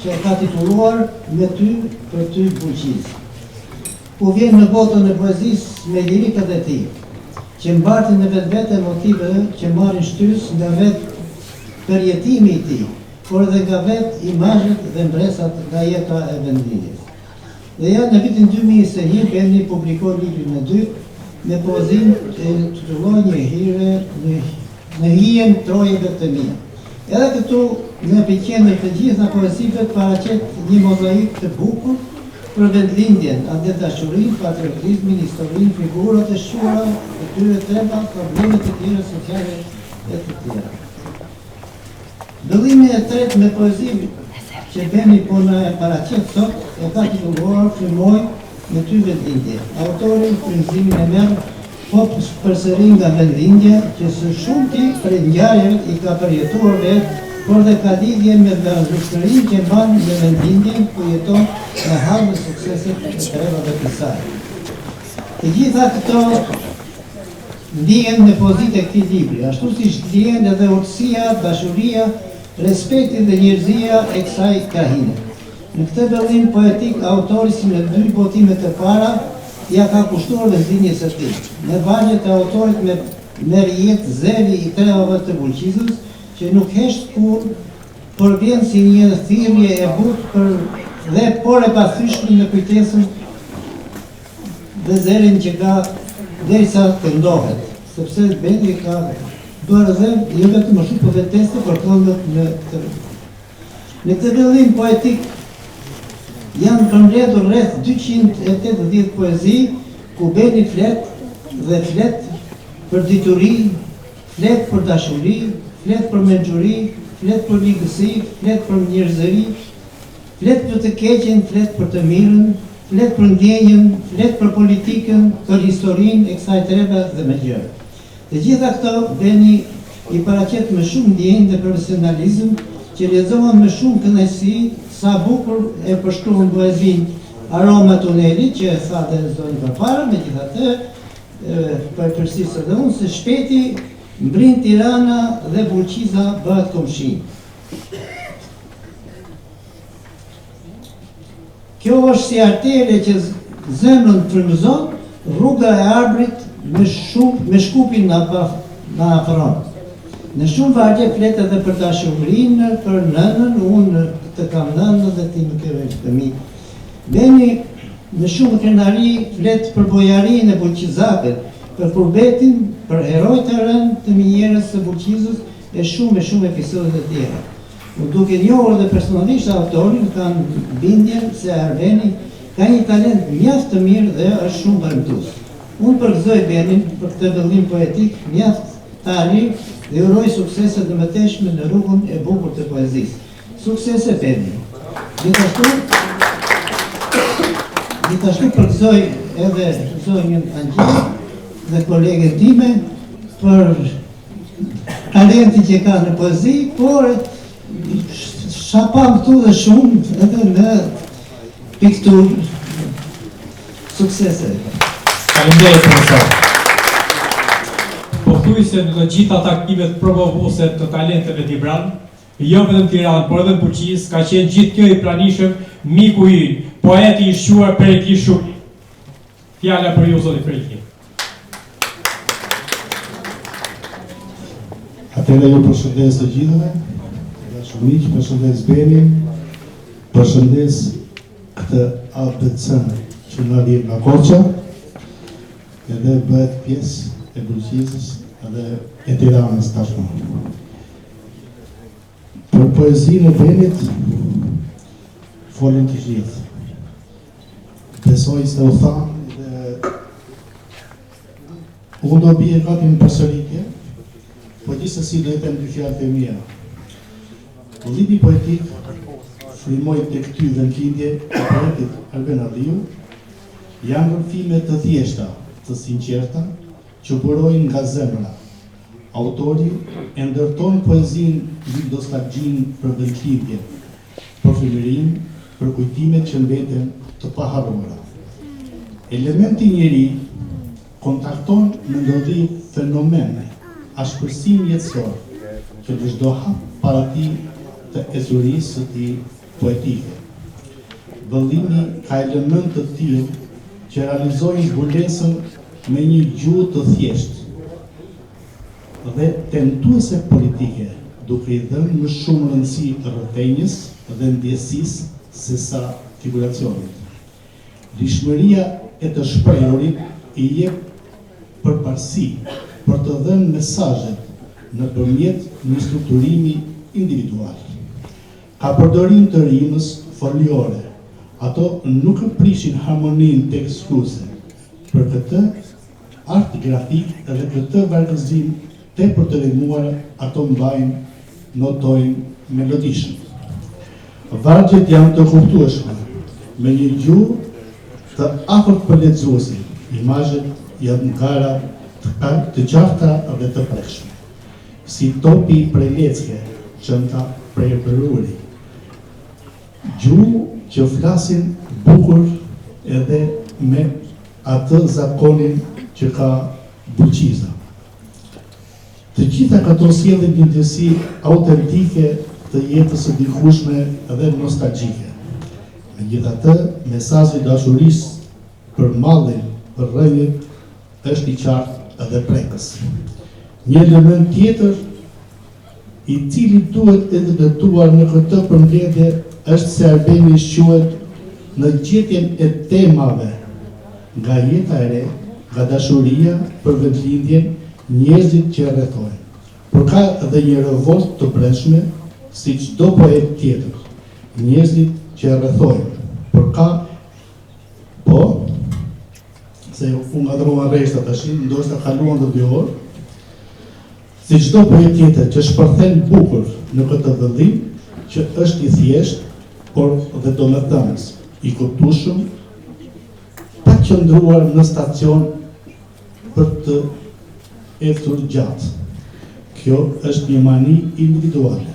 Speaker 4: që e ka titulluar Me ty për ty Bulqizë. Ku vjen në botën e poezisë me lirikat e tij, që mbartin në vetvete motive që marrin shtysë nga vetë përjetimi i tij, por edhe nga vetë imazhet dhe mbresat nga jeta e vendlindjes. Dhe ja në vitin 2021 Beni publikoi librin e dytë me poezinë e titulluar Një hire në në hijen trojeve të mia. Edhe këtu në epiqendër të gjitha poezive paraqet një mozaik të bukur për vendlindjen, atdhedashurinë, patriotizmin, historinë, figurat e shquara të këtyre tema, probleme të tjera sociale e të tjera. Vëllimi e tretë me poezi që Beni po na e paraqet sot e ka titulluar Frymoj me ty vendlindje. Autori frymëzimin e merr po përsëri nga vendlindja që së shumti prej ngjarjeve i ka përjetuar vetë, por dhe ka lidhje me vëllazërinë që mban me vendlindjen ku jeton me hall dhe sukseset e trevave të saj. Të gjitha këto ndihen në poezitë e këtij libri, ashtu siç ndihen edhe urtësia, dashuria, respekti dhe njerëzia e kësaj krahine. Në këtë vëllim poetik autori si në dy botimet e para ia ka kushtuar vendlindjes së tij. Në vargjet e autorit me merr jetë zëri i trevave të Bulqizës, që nuk hesht kurrë, por vjen si një thirrje e butë për dhe por e pathyeshme në kujtesën dhe zërin që ka derisa këndohet, sepse Beni ka bërë dhe jo vetëm më shumë, por dhe teste për këngët në këtë Në këtë vëllim poetik janë përmbledhur rreth 280 poezi ku Beni flet dhe flet për dituri, flet për dashuri, flet për mençuri, flet për ligësi, flet për njerëzëri, flet për të keqen, flet për të mirën, flet për ndjenjën, flet për politikën, për historinë e kësaj treve dhe më gjerë. Të gjitha këto Beni i paraqet me shumë ndjenjë dhe profesionalizëm që lexohen me shumë kënaqësi, sa bukur e përshkruan poezinë Aroma e tunelit që e tha dhe zonja përpara, megjithatë po e përsëris edhe unë se shpejti mbrin Tirana dhe Bulqiza bëhet komshi. Kjo është si artere që zemrën frymëzon, rruga e Arbrit me shumë me Shkupin na na afron. Në shumë vargje flet edhe për dashurinë, për nënën, unë të kam nënë dhe ti më ke fëmijë. Beni me shumë krenari flet për bujarinë e bulqizakët, për kurbetin, për herojtë e rënë të minierës së Bulqizës e shumë e shumë episode të tjera. Unë duke njohur dhe personalisht autorin kam bindjen se Arbeni ka një talent mjaft të mirë dhe është shumë premtues. Unë përgëzoj Benin për këtë vëllim poetik mjaft të arrirë dhe uroj suksese të mëtejshme në rrugën e bukur të poezisë. Suksese Beni! Gjithashtu Gjithashtu përgëzoj edhe zonjën Angjela dhe kolegen time për talentin që ka në poezi, por sa pamë këtu dhe shumë edhe në pikturë. Suksese.
Speaker 1: Faleminderit profesor. Pothuajse në të gjitha takimet promovuese të talenteve dibranë, jo vetëm Tiranë, por edhe në Bulqizë, ka qenë gjithnjë i pranishëm miku ynë, poeti i shquar Perikli Shuli. Fjala për ju zoti Perikli.
Speaker 16: Atëherë ju përshëndes të gjithëve, të dashur miq, përshëndes Benin, përshëndes këtë ABC që na vjen nga Korça, edhe bëhet pjesë e Bulqizës edhe e Tiranës tashmë. Për poezinë e Benit folën të gjithë. Besoj se u thanë dhe unë do bie gati në përsëritje, po gjithsesi do i them dy fjalët e mia. Vëllimi poetik Frymoj tek ty vendlindje e poetit Arben Alliu janë rrëfime të thjeshta, të sinqerta, që burojnë nga zemra. Autori e ndërton poezinë mbi nostalgjinë për vendlindjen. për fëmijërinë, për kujtimet që mbeten të paharruara. Elementi njeri kontakton me ndodhi fenomene, ashpërsim jetësor, që në çdo hap para tij të ecurisë së tij poetike. Vëllimi ka elementë të tillë që realizojnë zbulesën me një gjuhë të thjeshtë dhe tentuese politike, duke i dhënë më shumë rëndësi rrëfenjës dhe ndjesisë sesa figuracionit. Lirshmëria e të shprehurit i jep përparësi për të dhënë mesazhet nëpërmjet një strukturimi individual. Ka përdorim të rimës foljore. Ato nuk e prishin harmoninë tekstuese. Për këtë art grafik dhe këtë vargëzim tepër të rimuar ato mbajnë, notojnë melodishëm. Vargjet janë të kuptueshme, me një gjuhë të afërt për lexuesin, imazhet janë gara të qarta dhe të prekshme. Si topi prej lecke, çanta prej bruri. Gjuhë që flasin bukur edhe me atë zakonin që ka Bulqiza. Të gjitha këto sjellin një ndjesi autentike të jetës së dikurshme dhe nostalgjike. Megjithatë, mesazhi i dashurisë për mallin, për rrënjët, është i qartë dhe prekës. Një element tjetër i cili duhet evidentuar në këtë përmbledhje është se Arbeni shquhet në gjetjen e temave nga jeta e re, nga dashuria për vendlindjen, njerëzit që e rrethojnë. Por ka dhe një revoltë të brendshme si çdo poet tjetër, njerëzit që e rrethojnë, por ka po se u ngatërruan rreshtat tash, ndoshta kaluan dhe dy orë. Si çdo poet tjetër që shpërthen bukur në këtë vëllim, që është i thjeshtë, por dhe domethënës, i kuptueshëm, pa qëndruar në stacion për të ecur gjatë. Kjo është një mani individuale,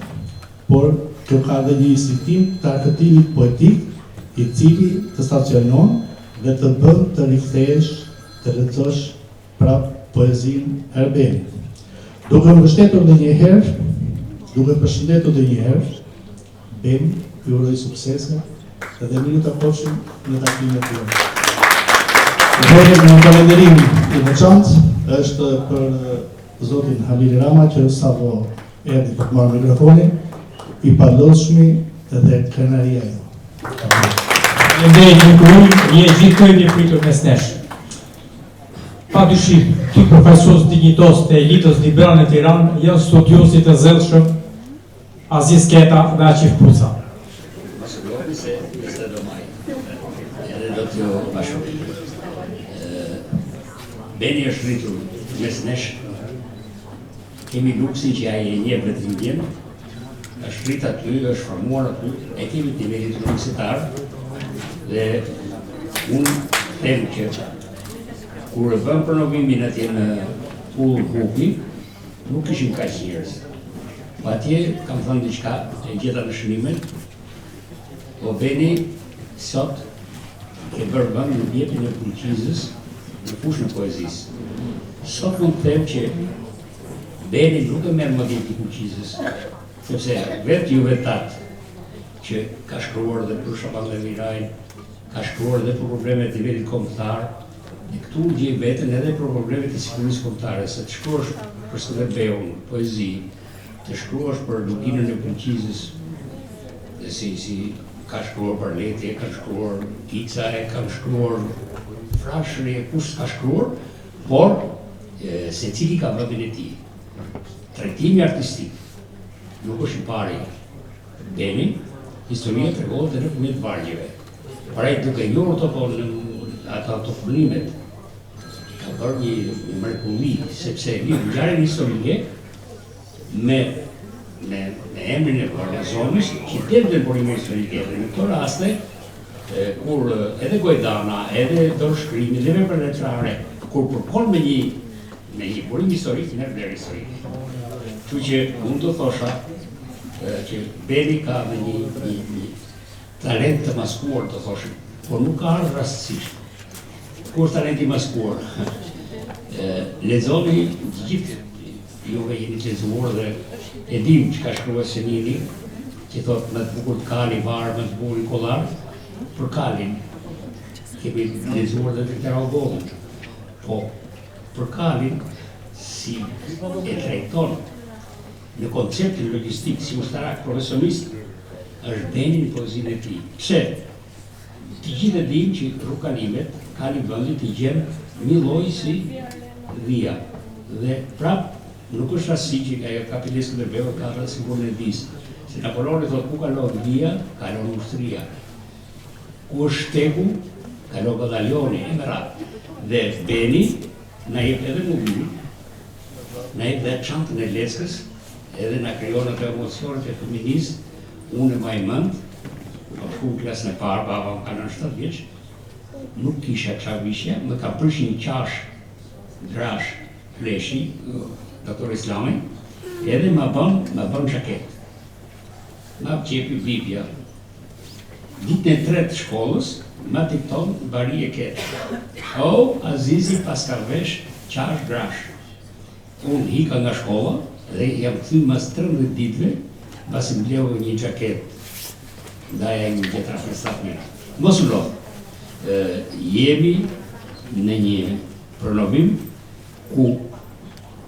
Speaker 16: por kjo ka dhe një instinktim të arkëtimit poetik, i cili të stacionon dhe të bën të rikthehesh, të lexosh prapë poezinë e Arbenit. Duke mbështetur dhe një herë, duke përshëndetur dhe një herë, Benin, ju uroj suksese dhe mirë u takofshim në takime të tjera. Dhe një falënderim i veçantë është për zotin Halil Rama që sapo erdhi për të marrë mikrofonin, i palodhshmi dhe krenaria jonë.
Speaker 1: Faleminderit miku ynë, je gjithnjë i mirëpritur mes nesh. Pa dyshim, dy përfaqësues dinjitoz të elitës librane në Tiranë janë studiuesit e zellshëm Aziz Keta dhe Aqif Puca.
Speaker 17: Mos u lodhni se 22 maj edhe do t'ju bashkoj. Beni është rritur mes nesh. Kemi luksin që ai e njeh vendlindjen, është rrit aty, është formuar aty, e kemi të nivelit universitar dhe unë them që kur e bëmë promovimin atje në Kullën Hupi, nuk ishim kaq njerëz. Po atje kam thënë diçka, e gjeta në shënimet, po Beni sot ke bërë vend në djepin e Bulqizës në fushën e poezisë. Sot mund të them që Beni nuk e merr më djepi i Bulqizës, sepse vetë ju vetat që ka shkruar dhe për Shaban Demirajn, ka shkruar dhe për problemet e nivelit kombëtar, dhe këtu gjej veten edhe për problemet e sigurisë kombëtare, se të shkruash për Skënderbeun, poezi, të shkruash për Luginën e Bulqizës, dhe si, si ka shkruar Barleti, e ka shkruar Kica, e ka shkruar Frashëri, e kush ka shkruar, por e, secili ka vendin e tij. Trajtimi artistik nuk është i pari Beni, historia tregohet edhe nëpërmjet vargjeve. Por ai duke njohur toponim, ato toponimet, ka bërë një, një mrekulli, sepse lidh ngjarjen historike me me me emrin e e zonës që del në burime historike dhe në këto raste e, kur edhe Gojdana, edhe dorëshkrimi dhe vepra letrare, kur përkon me një me një burim historik, merr vlerë historike. Kështu që unë do thosha. Që Beni ka dhe një, një, një talent të maskuar, të thoshim, por nuk ka ardhur rastësisht. Ku është talenti i maskuar? Lexoni të gjithë juve jeni të lexuar dhe e dim çka shkruan Senini, që thotë më të bukur kali var, më të bukur kollar, për kalin kemi lexuar dhe të Agolli. Po, për kalin si e trajton në konceptin logjistik si ushtarak profesionist është Beni në poezinë e tij. Pse? Të gjithë e dimë që rrugëkalimet, kali i vendit i gjen një lloj si dhia. Dhe prap nuk është rastësi që ajo kapele Skënderbeu ka edhe simbolin e dhisë. Se Napoleoni thotë ku kalon dhia, kalon ushtria. Ku është shtegu, kalon batalioni e me radhë. Dhe Beni na jep edhe mullirin, na jep dhe çantën e leckës, edhe na krijon ato emocionet e fëminisë, unë e mbaj mend, kur kam shku në klasën e parë, baba më ka lënë 7 vjeç, nuk kisha ça vishja, më ka prish një qash grash pleshi, doktor Islami, edhe ma bën, ma bën xhaketë. Ma qepi bibja. Ditën e tretë të shkollës, ma dikton bari e keq. O, Azizi paska vesh qash grash. Unë ika nga shkolla dhe jam kthy mas 13 ditëve, mbasi më bleu një xhaketë daja një gjetra festat mira. Mos u lodh. Jemi në një promovim ku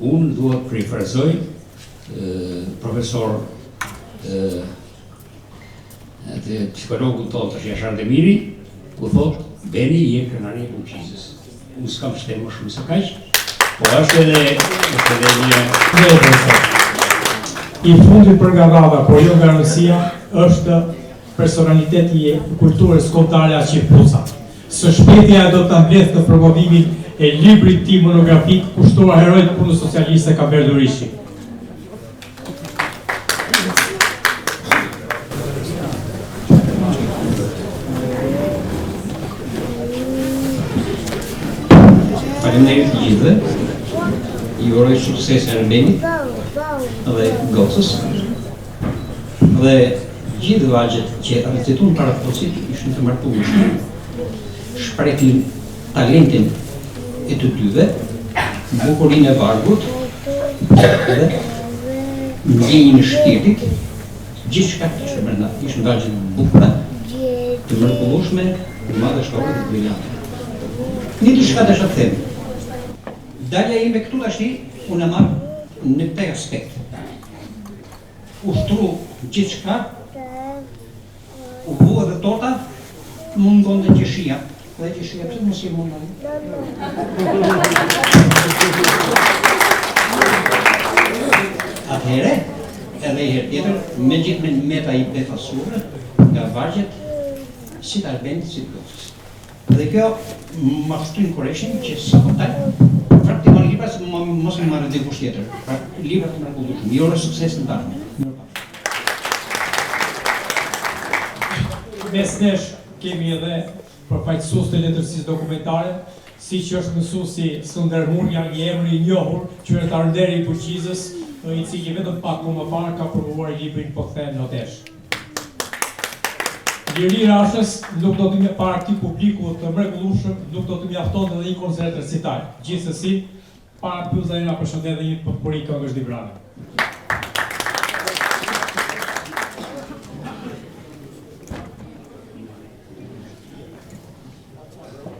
Speaker 17: unë dua të perifrazoj profesor atë psikologun tonë të Jashar Demiri, ku thot, Beni je krenari e Bulqizës. Unë s'kam ç'them më shumë se kaq, po është edhe, është edhe një...
Speaker 1: I fundit për nga radha, por jo nga rëndësia, është personaliteti i kulturës kombëtare Aqif Puca. Së shpejti ai do të na mbledhë në promovimin e librit të tij monografik kushtuar heroit të punës socialiste Kamber Duriqi.
Speaker 18: Faleminderit të gjithëve. I uroj sukses Arbenit dhe gocës. Dhe gjithë vargjet që recituan para Pucit ishin të mrekullueshme. Shprehnin talentin e të dyve, bukurinë e vargut dhe ndjenjën e shpirtit, gjithçka kishte brenda, ishin vargje të bukura, të mrekullueshme, madhështore dhe brillante. Një diçka desha të them. Dalja ime këtu tashti unë e marr në këtë aspekt. U shtru gjithçka, u vu edhe torta, mungonte qershia. Dhe qershia, pse mos i mund Atëherë, edhe një herë tjetër, me gjithë mend mbeta i befasuar nga vargjet si të Arbenit, si të Gocës. Dhe kjo ma shtyn kureshtjen që sapo dal, prapë t'i marr librat se mos më marrë dikush tjetër. Pra, libra të mrekullueshëm. Ju uroj sukses në të ardhmen.
Speaker 1: Mes nesh kemi edhe përfaqësues të letërsisë dokumentare, siç është mësuesi Skënder Munja, një emër i njohur, qytetar nderi i Bulqizës, i cili vetëm pak kohë më parë ka promovuar librin Po kthehem në Otesh. Liri Rashës nuk do të para këtij publiku të mrekullueshëm nuk do të mjaftonte edhe një koncert recital. Gjithsesi, para mbylljes ai na përshëndet edhe një potpuri këngësh dibrane.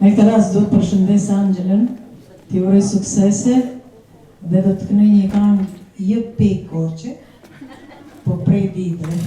Speaker 7: Me këtë rast do të përshëndes Anxhelën, t'i uroj suksese dhe do të këndoj një këngë jo prej Korçe, Po prej Dibre.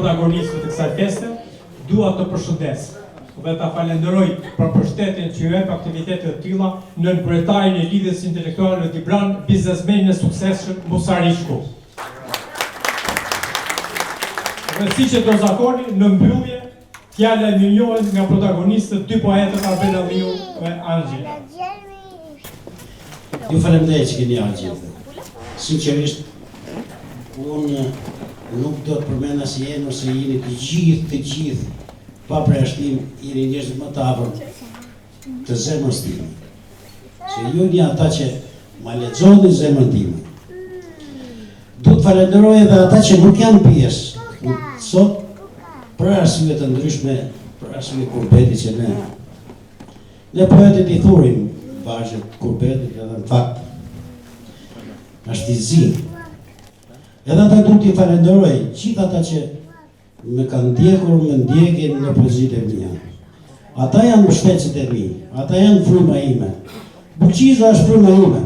Speaker 1: protagonistëve të kësaj feste, dua të përshëndes dhe ta falenderoj për mbështetjen që u jep aktiviteteve të tilla nënkryetarin e Lidhjes së Intelektualëve Dibran, biznesmenin e suksesshëm Musa Rishku. Dhe siç e do zakoni, në mbyllje, fjala e mirënjohjes nga protagonistët dy poetët Arben Alliu dhe Anxhela.
Speaker 19: Ju faleminderit që keni ardhur gjithë. Sinqerisht, unë nuk do të përmend asnjë emër se jeni të gjithë, të gjithë, pa përjashtim, jeni njerëzit më të afërt të zemrës time. Se ju jeni ata që ma lexoni zemrën time. Do të falenderoj edhe ata që nuk janë pjesë sot për arsye të ndryshme, për arsye kurbeti që ne Ne poetët i thurim vargjet e kurbetit edhe në fakt është i zi. Edhe ata du t'i falenderoj, gjithë ata që më kanë ndjekur, më ndjekin në poezitë e mia. Ata janë mbështetësit e mi, ata janë fryma ime. Bulqiza është fryma ime.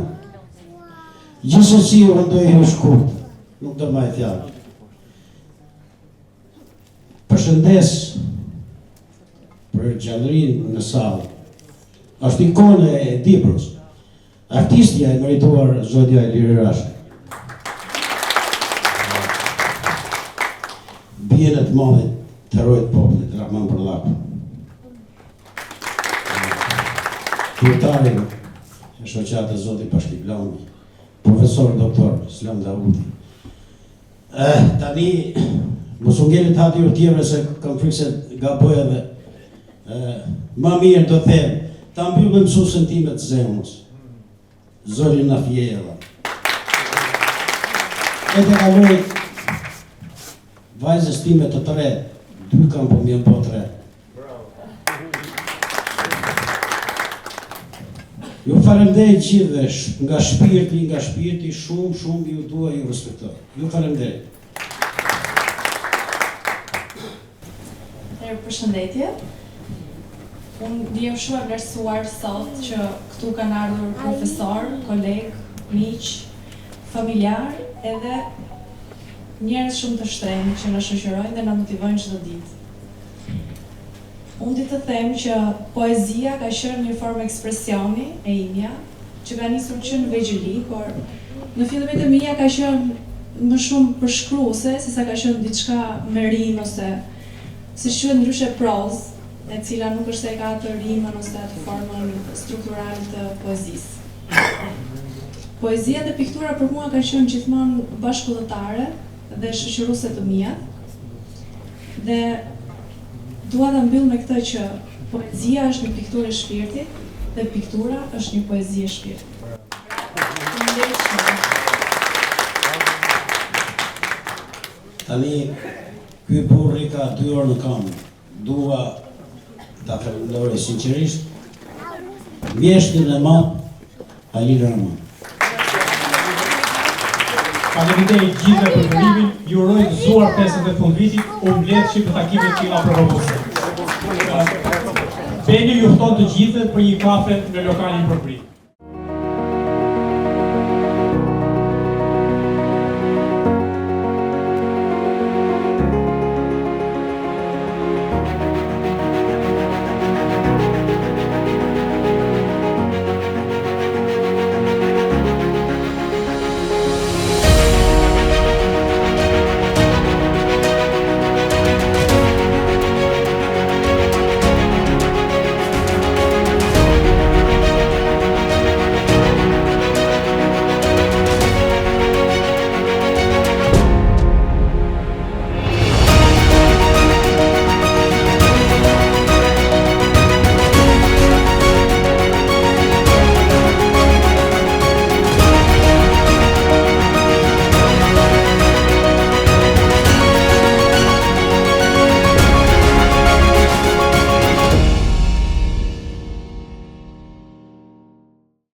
Speaker 19: Gjithsesi, unë do i hyj shkurt, nuk do mbaj fjalë. Përshëndes për gjallërinë në sallë. Është ikonë e Dibrës. Artistja e merituar zonja Liri Rasha. Bijën e të madhit të heroit të popullit, Rrahman Bërllaku. Kryetarin e shoqatës zoti Bashkim Lami, profesor doktor Islam Dauti. Eh, tani, mos u ngelet hati ju tjerëve se kam frikë se gaboj edhe. Eh, më mirë do them, ta mbyll me mësuesen time të zemrës. Zonjën Nafije Jella. Edhe kaloj vajzës time të tretë, dy kam po më janë po tre. Ju faleminderit gjithëve nga shpirti, nga shpirti, shumë, shumë ju dua, ju respektoj. Ju faleminderit.
Speaker 20: Atëherë përshëndetje. Unë ndihem shumë e vlerësuar sot që këtu kanë ardhur profesorë, kolegë, miq, familjarë edhe njerëz shumë të shtrenjtë që na shoqërojnë dhe na motivojnë çdo ditë. Unë di të them që poezia ka qenë një formë ekspresioni e imja, që ka nisur që në vegjëli, por në fillimet e mia ka qenë më shumë përshkruese sesa ka qenë diçka me rimë ose siç quhet ndryshe prozë, e cila nuk është se e ka atë rimën ose atë formën strukturale të poezisë. Poezia dhe piktura për mua kanë qenë gjithmonë bashkudhëtare dhe shoqëruese të mia. Dhe dua ta mbyll me këtë që poezia është një pikturë e shpirtit dhe piktura është një poezi e shpirtit. Faleminderit shumë.
Speaker 19: Tani ky burri ka dy orë në këmbë. Dua ta falënderoj sinqerisht mjeshtrin e madh Halil Rama.
Speaker 1: Faleminderit gjithëve për durimin, ju uroj gëzuar festat e fundvitit, u mbledhshim për takime të tilla promovuese. Beni ju fton të gjithëve për një kafe në lokalin përbri.